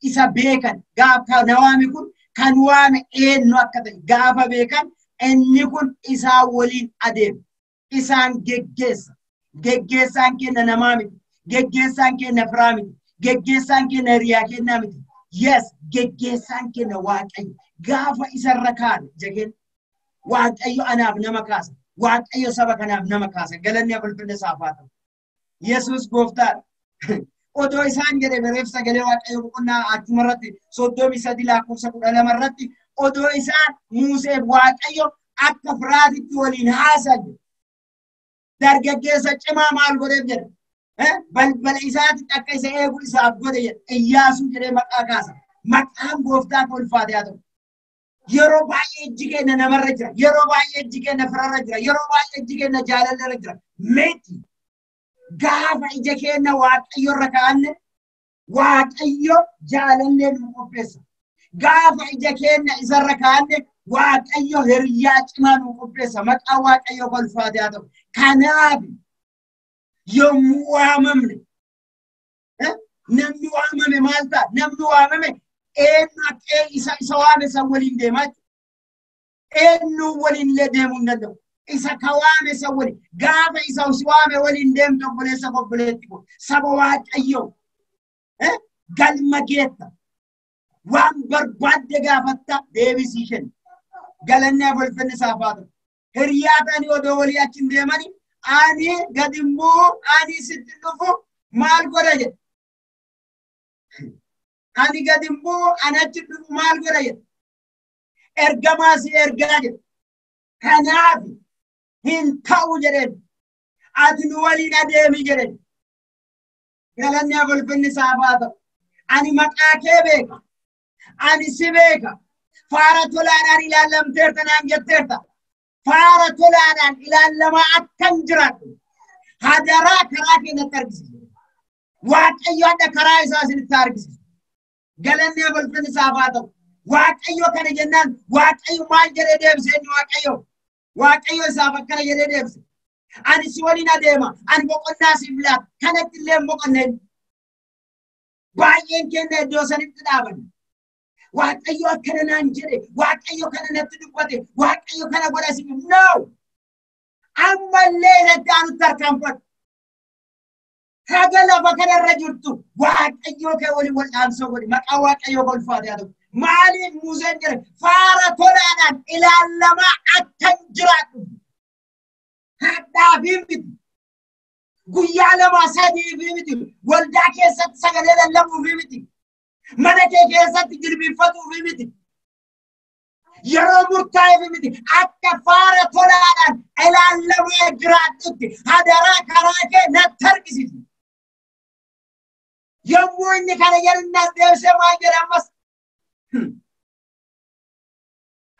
isa beekan gaafa na waame kun kan waame eenyu akka ta'e gaafa beekan inni kun isaan waliin adeema. Isaan geggeessa. Geggeessaan keenya namaa miti. Geggeessaan keenya firaa miti. Geggeessaan keenya hiriyaa keenyaa miti. Yes, geggeessaan keenya Waaqayyo. Gaafa isarra kaane jegeen Waaqayyo anaaf nama kaasa. Waaqayyo saba kanaaf nama kaasa. Galanni ulfinni isaaf haa ta'u. Yesuus gooftaadha. Odoo isaan jedhe bereef sagalee Waaqayyo boqonnaa achuma irratti 33 lakkoofsa 12 irratti odoo isaan Museef Waaqayyo akka firaatitti waliin haasan. Dargaggeessa cimaa maal godheef jedhe? Balbala isaatti akka isa eegu isaaf godhe jedhe. Iyyaasuu jedhee maqaa kaasa. Maqaan gooftaa ka ulfaate haa ta'u. Yeroo baay'ee ijji keenya namarra jira. Yeroo baay'ee ijji keenya firarra jira. Yeroo baay'ee ijji keenya jaalallarra jira. Miti gaafa ija keenya Waaqayyo irra kaa'anne Waaqayyo jaalallee nu qopheessa. Gaafa ija keenya isarra kaa'anne Waaqayyo hiriyaa cimaa nu qopheessa. Maqaan Waaqayyo ulfaate haa ta'u. Kanaaf yommuu waamamne namni waamame maal ta'a? Namni waamame eenyu akka isa waame san waliin deemaa jechuudha. Eenyu waliin illee deemuu hin danda'u. Isa ka waame san waliin gaafa isa si waame waliin deemtu obboleessa obboleetti kun saba Waaqayyoo galma geetta waan barbaadde gaafatta deebisii kenna. Galanni ulfinni isaaf haa ta'u. Hiriyaa ta'anii odoo walii achi hin deemanii ani gadi immoo ani sitti dhufu maal godha jedhe. Ani gadi immoo ani achi dhufu maal godha jedhe. Ergamaa si ergaa jedhe. Kanaaf hin ta'u jedheen. Ati nu waliin adeemi jedheen. Galanni ulfinni isaaf haa ta'u. Ani maqaa kee beeka. Ani si beeka. Faara tolaadhaan ilaalamteerta naan jetteerta. Faara tolaadhaan ilaalamaa akkan jiraadhu. Hadaraa karaa kee natti argisiisi. Waaqayyo hadha karaa isaa isinitti argisiisu. Galanni ulfinni isaaf haa ta'u. Waaqayyo kana jennaan Waaqayyo maal jedhee deebise inni Waaqayyo? Waaqayyo isaaf akkana jedhee deebise. Ani si waliin adeema. Ani boqonnaa siif laata. Kanatti illee hin boqonneen. Baay'een keenya iddoo sanitti dhaabanne. Waaqayyo akkana naan jedhe. Waaqayyo kana natti dubbate. Waaqayyo kana godha siif. No! Ammallee isatti aanutti tarkaanfadhu. Haga lafa kanarra jirtu Waaqayyo kee waliin wal'aansoo godhi. Maqaan Waaqayyoo ulfaatee haa ta'u. Maaliif Museen jedhe faara tolaadhaan ilaalamaa akkan jiraadhu. Hadhaafii miti. Guyyaa 2 3 miti. Waldaa keessatti sagalee lallabuufii miti. Mana kee keessatti jilbiiffatuufii miti. Yeroo murtaa'eef miti. Akka faara tolaadhaan ilaalamaa jiraadhutti hadaraa karaa kee natti argisiisi. Yommuu inni kana jedhu nas deebisee maal jedhe ammas?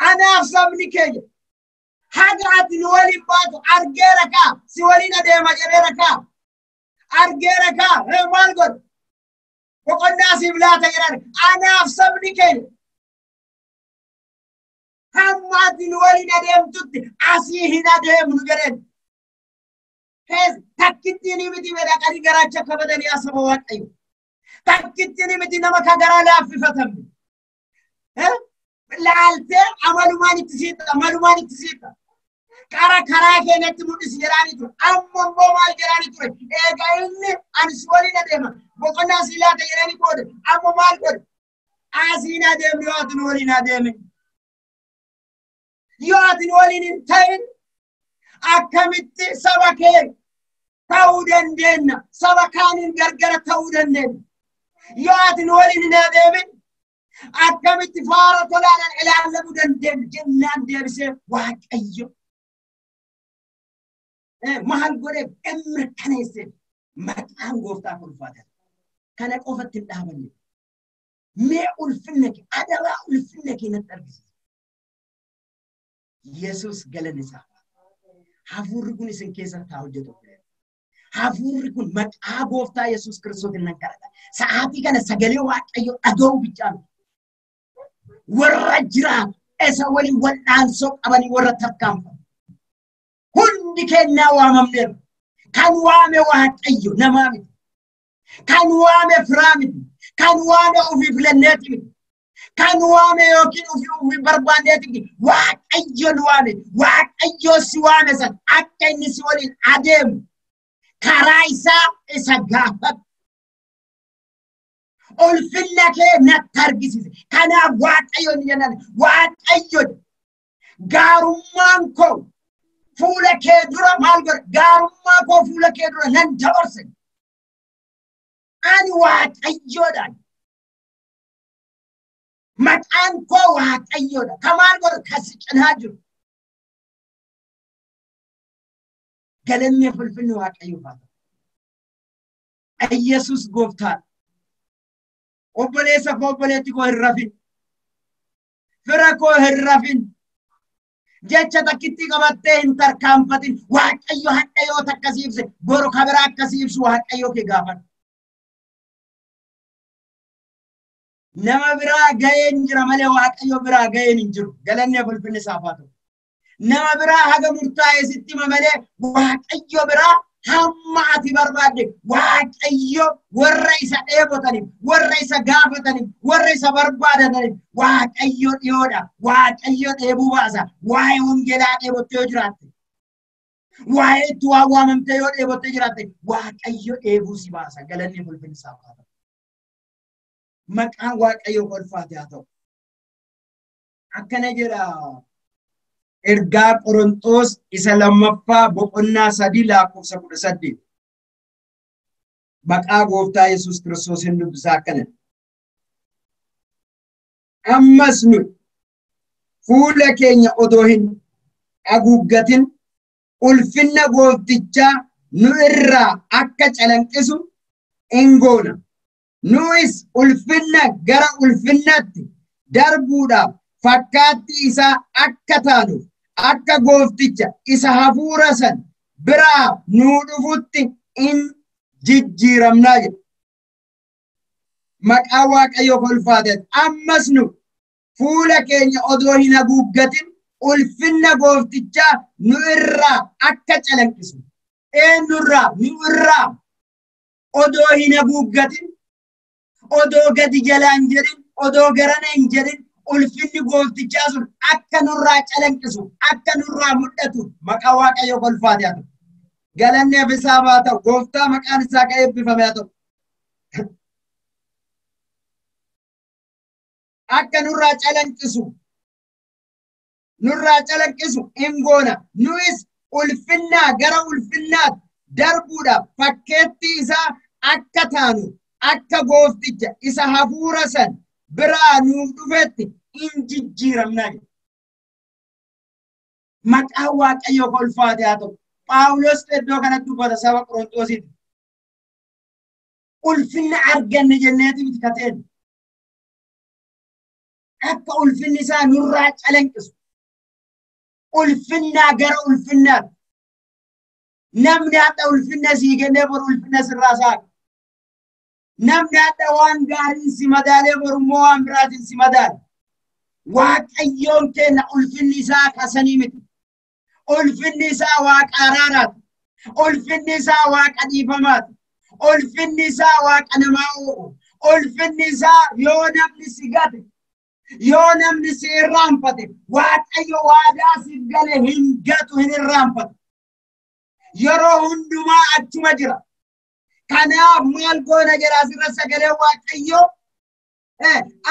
Anaaf sabni keenya haga ati nu waliin baatu argeera kaa si waliin adeema jedheera kaa argeera kaa maal godhu boqonnaa siif laata jedhan anaaf sabni keenya hamma ati nu waliin adeemtutti asii hin adeemnu jedheen. Takkittiin miti dhaqanii garaacha kabatanii asaba Waaqayyo. Takkittiin miti nama ka garaa laaffifatamne. Laaltee amalumaan itti siita, amalumaan itti siita. Qara karaa keenyatti mul'isi jedhaanii ture. Amma immoo maal jedhaanii ture? Egaa inni ani si waliin adeema. Boqonnaa si laata jedhanii booda amma maal godhe? Asiin adeemnu yoo ati nu waliin adeemin. Yoo ati nu waliin hin ta'in akkamitti saba kee ta'uu dandeenya? Saba kaaniin gargara ta'uu dandeenya. Yoo ati nu waliin hin adeemin akkamitti faara tolaadhaan ilaalamuu dandeenya jennaan deebisee Waaqayyo. Maal godheef mirkaneesseef maqaan gooftaa ulfaata. Kana qofatti hin dhaabanne. Mee ulfinna kee adaraa ulfinna kee natti argisiisi. Yesuus galanni isaa. Hafuurri kun isin keessatti haa hojjetu. Hafuurri kun maqaa gooftaa Yesuus Kiristoosiin nan kadhata. Sa'aatii kana sagalee Waaqayyo dhaga'uu bichaa miti. Warra jiraatu isa waliin wal'aansoo qabanii warra tarkaanfatu. Hundi keenyaa waamamneerra. Kan waame Waaqayyo namaa miti. Kan waame firaa miti. Kan waame ofii filanneeti miti. Kan waame yookiin ofii barbaanneeti miti. Waaqayyo nu waame. Waaqayyo si waame san akka inni si waliin adeemu karaa isaa isa gaafatu. Ulfinna kee natti argisiise. Kanaaf Waaqayyo ni jennaan. Waaqayyo gaarummaan koo fuula kee dura maal godhe? Gaarummaa koo fuula kee dura nan dabarse. Ani Waaqayyoodha. Maqaan koo Waaqayyoodha. Ka maal godhe? Ka si cinaa jiru. Galanni ulfinni Waaqayyoof haa ta'u. Yesuus gooftaadha. Obboleessa koo obboleetti koo hin rafin. Fira koo hin rafin. Jecha takkitti qabattee hin tarkaanfatin. Waaqayyo hadha yoo takkasii ibse boru ka biraa akkasii ibsu Waaqayyo kee gaafadhu. Nama biraa ga'een jira malee Waaqayyo biraa ga'een hin jiru. Galanni ulfinni isaaf haa ta'u. Nama biraa haga murtaa'e sitti hima malee Waaqayyo biraa hamma ati barbaadde Waaqayyo warra isa dheebotaniif, warra isa gaafataniif, warra isa barbaadataniif Waaqayyo dhiyoodha. Waaqayyo dheebuu baasa. Waa'ee wangeelaa dheebottee yoo jiraatte, waa'ee itti waa waamamtee yoo dheebottee jiraatte, Waaqayyo dheebuu si baasa. Galanni ulfinni isaaf haa ta'u. Maqaan Waaqayyoo ulfaate haa ta'u. Akkana jedha ergaa Qorontos isa lammaffaa boqonnaa 3 lakkoofsa 18. Maqaa gooftaa Yesuus Kiristoosiin dubbisaa akkana. Ammas nu fuula keenya otoo hin haguuggatin ulfinna gooftichaa nu irraa akka calanqisu in goona. Nuis ulfinna gara ulfinnaatti darbuudhaaf fakkaatti isaa akka taanuuf akka goofticha isa hafuura san biraa nuu dhufutti in jijjiiramnaa jedha. Maqaa Waaqayyoo ulfaate. Ammas nu fuula keenya odoo hin haguuggatin ulfinna gooftichaa nu irraa akka calanqisu. Eenyurraa? Nu irraa odoo hin haguuggatin, odoo gadi jalaan jedhin, odoo garana hin jedhin, ulfinni gooftichaa sun akka nurraa calanqisu, akka nurraa mul'atu maqaa Waaqayyoo ulfaate haa ta'u. Galanni isaaf haa ta'u. Gooftaa maqaan isaa ka eebbifame haa ta'u. Akka nurraa calanqisu, nurraa calanqisu hin goona. Nuis ulfinnaa gara ulfinnaatti darbuudhaaf fakkeettii isaa akka taanu akka goofticha isa hafuura san biraa nuuf dhufetti in jijjiiramnaa jedha. Maqaan Waaqayyoo ulfaate haa ta'u. Phaawulos iddoo kanatti dubbata saba Qorontoositti. Ulfinna arganne jenneeti miti kateen. Akka ulfinni isaa nurraa calanqisu. Ulfinnaa gara ulfinnaatti. Namni hadha ulfinna sii kennee boru ulfinna sirraa saaqa. Namni hadha waan gaariin si madaalee boru immoo waan biraatiin si madaala. Waaqayyoon kenna ulfinni isaa kasanii miti. Ulfinni isaa waaqa araaraati. Ulfinni isaa waaqa dhiifamaati. Ulfinni isaa waaqa namaa oo'u. Ulfinni isaa yoo namni si gate, yoo namni si irraanfate, Waaqayyo waadaa si gale hin gatu, hin irraanfatu. Yeroo hundumaa achuma jira. Kanaaf maal goona jedha asirra sagalee Waaqayyoo?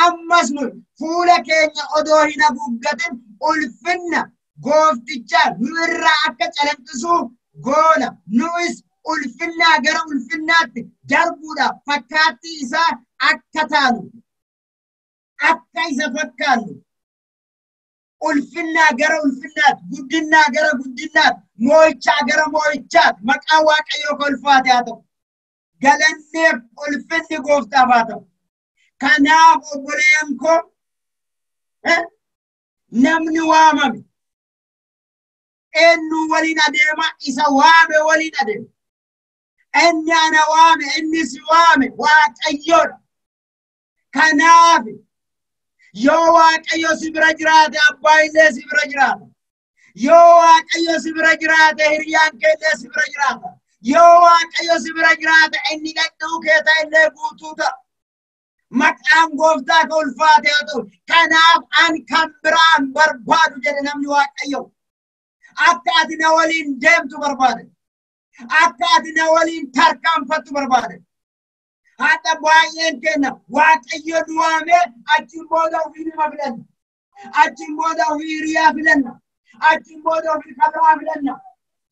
Ammas nu fuula keenya odoo hin haguuggatin ulfinna gooftichaa nu irraa akka calanqisuuf goona. Nuis ulfinnaa gara ulfinnaatti darbuudhaaf fakkaattii isaa akka taanu, akka isa fakkaannu, ulfinnaa gara ulfinnaatti, guddinnaa gara guddinnaatti, moo'ichaa gara moo'ichaatti maqaa Waaqayyoo ulfaate haa ta'u. Galanneef ulfinni gooftaaf haa ta'u. Kanaaf obboleeyyan koo, namni waamame eenyu waliin adeema? Isa waame waliin adeema. Inni ana waame, inni si waame Waaqayyoodha. Kanaaf yoo Waaqayyo si bira jiraate abbaa illee si bira jiraata. Yoo Waaqayyo si bira jiraate hiriyaan kee illee si bira jiraata. Yoo Waaqayyo si bira jiraate inni dhadhuu kee ta'e illee guutuu ta'a. Maqaan gooftaa ka ulfaate haa ta'u. Kanaaf an kan biraan barbaadu jedhe namni Waaqayyo. Akka ati na waliin deemtu barbaade. Akka ati na waliin tarkaanfattu barbaade. Haadha baay'een kenna Waaqayyo nu waamee achiin booda ofii nama filanna. Achiin booda ofii hiriyaa filanna. Achiin booda ofii kabiraa filanna.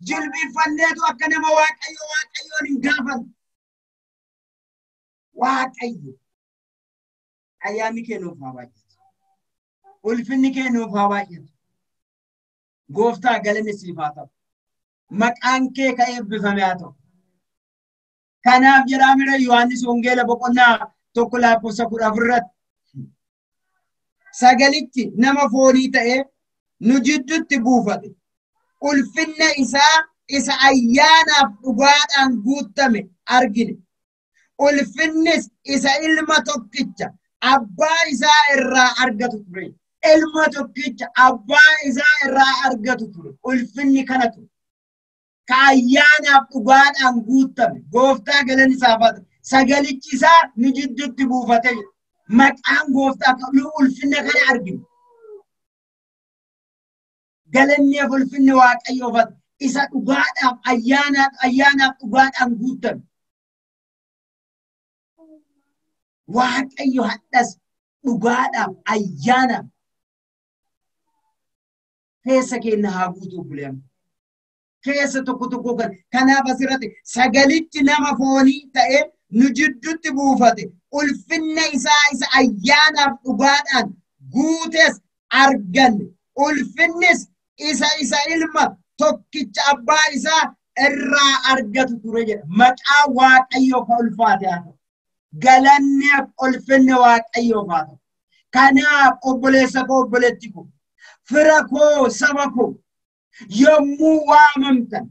Jilbiiffanneetu akka nama Waaqayyo Waaqayyoon hin gaafannu. Waaqayyo ayyaanni kee nuuf haa baay'atu. Ulfinni kee nuuf haa baay'atu. Gooftaa galanni siif haa ta'u. Maqaan kee ka eebbifame haa ta'u. Kanaaf jedhaa mira Yohaannis Wangeela boqonnaa 1 lakkoofsa 14 irratti. Sagalichi nama foonii ta'ee nu jidduutti buufate. Ulfinna isaa isa ayyaanaaf dhugaadhaan guutame argine. Ulfinnis isa ilma tokkicha abbaa isaa irraa argatu ture. Ilma tokkicha abbaa isaa irraa argatu ture. Ulfinni kana ture. Ka ayyaanaaf dhugaadhaan guutame. Gooftaa galanni isaaf haa ta'u. Sagalichi isaa nu jidduutti buufate. Maqaan gooftaa nu ulfinna kana argine. Galanni ulfinni Waaqayyoof haa ta'u. Isa dhugaadhaaf ayyaanaaf dhugaadhaan guutame. Waaqayyo hadhas dhugaadhaaf ayyaanaaf keessa keenya haa guutuu buleemu. Keessa tokko tokko kan kanaaf asirratti sagalichi nama foonii ta'ee nu jidduutti buufate. Ulfinna isaa isa ayyaanaaf dhugaadhaan guutes arganne. Ulfinnis isa ilma tokkicha abbaa isaa irraa argatu ture jedha. Maqaa Waaqayyoo ka ulfaate haa ta'u. Galanneef ulfinni Waaqayyoof haa ta'u. Kanaaf obboleessa koo obboleetti koo fira koo saba koo yommuu waamamtan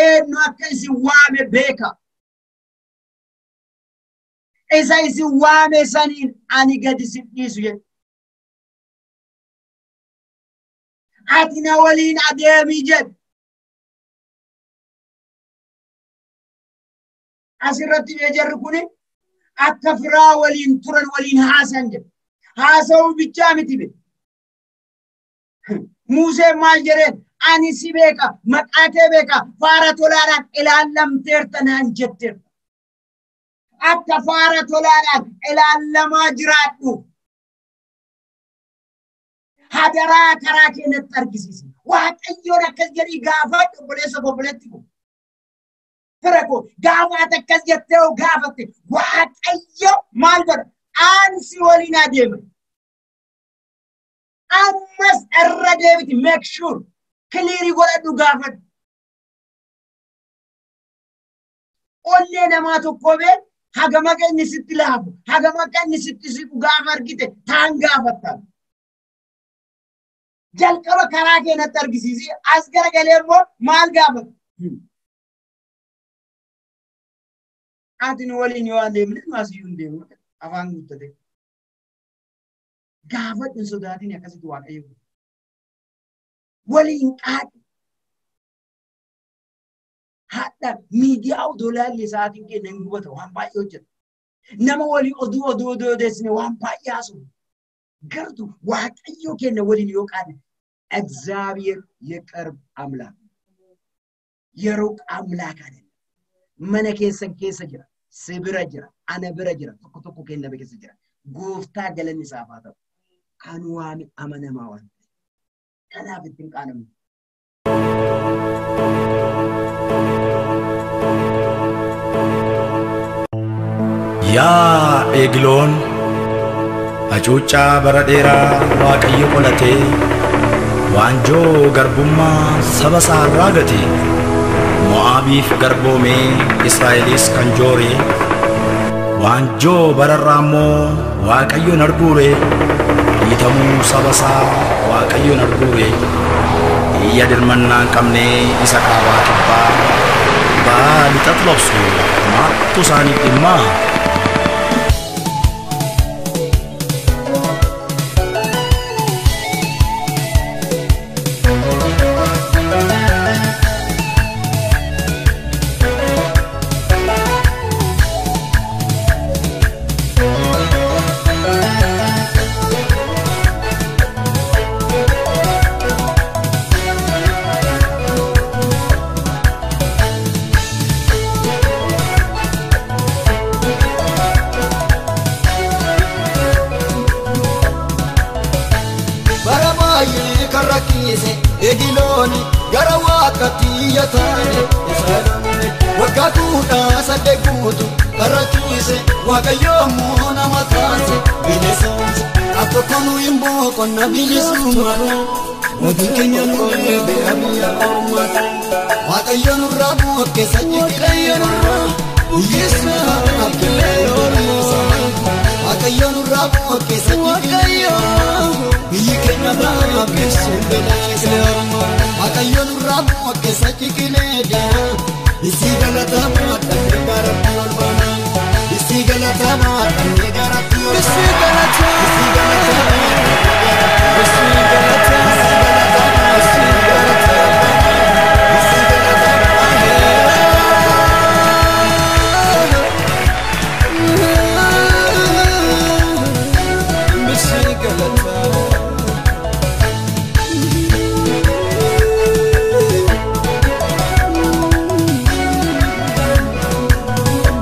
eenyu akka isin waame beeka. Isa isin waame saniin ani gadi isin dhiisu jedhe. Ati na waliin adeemii jedhe. Asirratti jarri kuni akka firaa waliin turan waliin haasan jedhe. Haasa'uu bichaa miti be. Museen maal jedheen? Ani si beeka, maqaa kee beeka, faara tolaadhaan ilaallamteerta naan jetteerta. Akka faara tolaadhaan ilaallamaa jiraadhu. Hadaraa karaa kee natti argisiisi. Waaqayyoon akkas jedhii gaafadhu obboleessa obboleetti koo. Fira koo gaafa ati akkas jettee hoo gaafatte Waaqayyo maal godha? Ani si waliin adeema. Ammas irra deebiti make sure clear godhadhu gaafadhu. Onnee namaa tokko bee hagam akka inni sitti laafu, hagam akka inni sitti siqu gaafa argite taan gaafatta. Jalqaba karaa kee natti argisiisi as garagalee immoo maal gaafata? Ati nu waliin yoo adeemne nu asiyyuu hin deemnu afaan guuttate. Gaafadhu hin sodaatin akkasitti Waaqayyo. Waliin qaadhi. Hadha miidiyaa oduu laalli sa'aatiin keenya hin gubata waan baay'ee hojjeta. Nama waliin oduu oduu oduu odeessine waan baay'ee haasofna. Gartuu Waaqayyo keenya waliin yoo qaadne እግዚአብሔር የቅርብ አምላክ የሩቅ አምላክ አይደለም። Mana keessan keessa jira, si bira jira, ana bira jira, tokko tokko keenya keessa jira. Gooftaa galanni isaaf haa ta'u. Kan waame amanamaa waan ta'eef. Kanaaf ittiin qaanamnu. Yaa Eegloon, hacuuccaa bara dheeraa Waaqayyo qolatee waanjoo garbummaa saba isaa irraa gate. Mo'aabiif garboomee Israa'elis kan joore waanjoo bararraa immoo Waaqayyoon arguure dhiitamuu saba isaa Waaqayyoon arguure iyya dirmannaa hin qabne isa kaabaa kibbaa ba'aa lixatu labsu maaltu isaaniif dhimmaa? Bara baay'ee kan rakkise Egilooni gara waaqatti iyyataane Israa'eloonni waggaa 18 guutuu kan rakkise Waaqayyo immoo nama taase bineensumsa al tokko nu hin boqonna bilisummaa mootiin keenya nu eebee biyya ormaati Waaqayyo nurraa buqqee sanyii qillee nurraa biyyisaa abdilee ormaa Waaqayyo nurraa buqqee sanyii qillee biyyi keenya baabessuun beelaa Waaqayyo nurraa buqqee sanyii qillee isii galatamaa dhabee garatti ol baana isii galatamaa dhabee garatti ol baana isii galatamaa isii galatamaa isii galatamaa isii galatamaa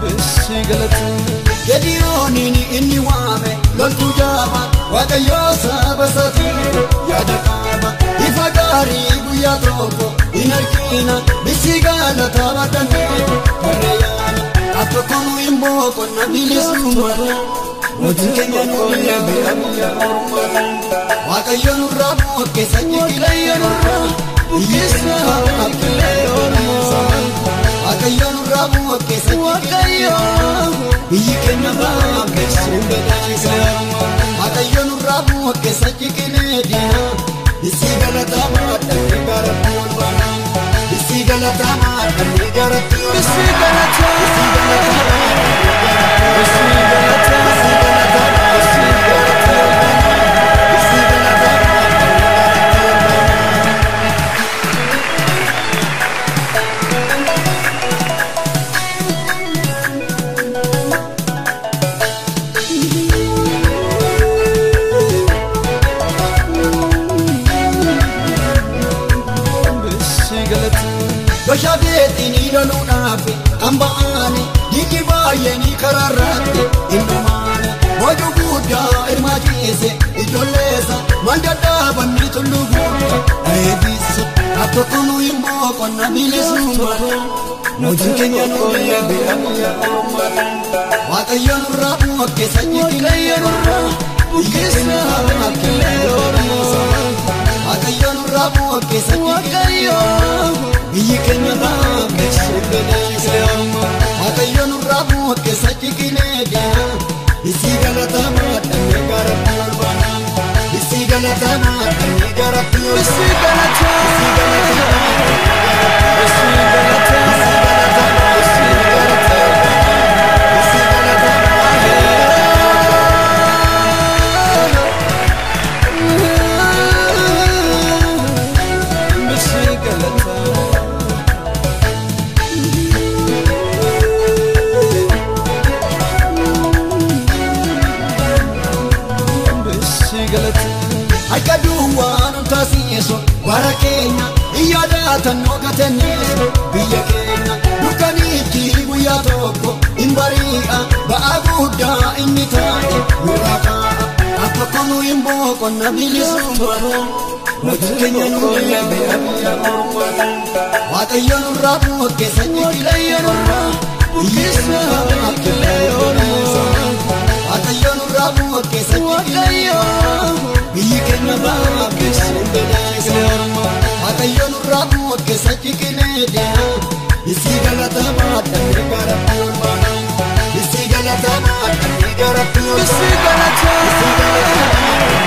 isii galatamaa. Gediyooniin inni waame loltuu jaaba Waaqayyo saba isaatiin yaada qaba. Ifa gaarii guyyaa tokko hin argina bisi galataa baadhannee tarree yaana. Al tokko nu hin boqonna bilisummaa mootiin keenya nu eebee biyya ormaati. Waaqayyo nurraa buqqee sanyii qillee nurraa biyyisaa abdilee ormaa. Waaqayyo nurraa buqqee sanyii qillee biyyi keenya baabessuun beelaa. Waaqayyo nurraa bu'e sachiqilee diina. Isi galatamaa dhalli garatti ol baana. Isi galatamaa dhalli garatti ol baana. Isi galatamaa. Isi galatamaa. Isi galatamaa. Isi galatamaa. Isi garatti ol baana. Isi galatamaa dhalli garatti ol baana. Bashabeetiin loluudhaaf kan ba'aani dhiigni baay'een karaarratti hin dhumaani. Boojuu guddaa hirmaachiise ijoolleessa maal dadhaabanni tulluu guddaa dheebisa. Tokko nu hin boqonna bilisummaa mootiin keenya nu deebi'a biyya ormaa. Waaqayyo nurraa bu'e sanyii keenya nurraa biyya keenya ormaa. Waaqayyo nurraa bu'e sanyii keenya. Biyyi keenya raabee bineensa Waaqayyo nurraa bu'e sachiqilee diina. Isi galatamaa dhalli garatti ol baana. Isi galatamaa dhalli garatti ol baana. Isi galatamaa. Isi galatamaa. Isi galatamaa. Isi galatamaa. Isi garatti ol baana. Isi galatamaa. Isi galatamaa. Harka duwwaa nu taasisu bara keenya iyyaadatan noogatanneesu biyya keenya dukkaniitti guyyaa tokko hin bari'a ba'aa guddaa inni taa'e nurraa kaa'a. Tokko nu hin boqonna bilisummaa mootiin keenya nu deebi'a biyya ormaa. Waaqayyo nurraa bu'e sanyii keenya nurraa biyya keenya ormaa. Waaqayyo nurraa bu'e sanyii keenya. Biyyi keenya baabee bineensa Waaqayyo nurraa bu'e sachiqilee diina. Isi galatamaa dhalli garatti ol baana. Isi galatamaa dhalli garatti ol baana. Isi galatamaa. Isi galatamaa.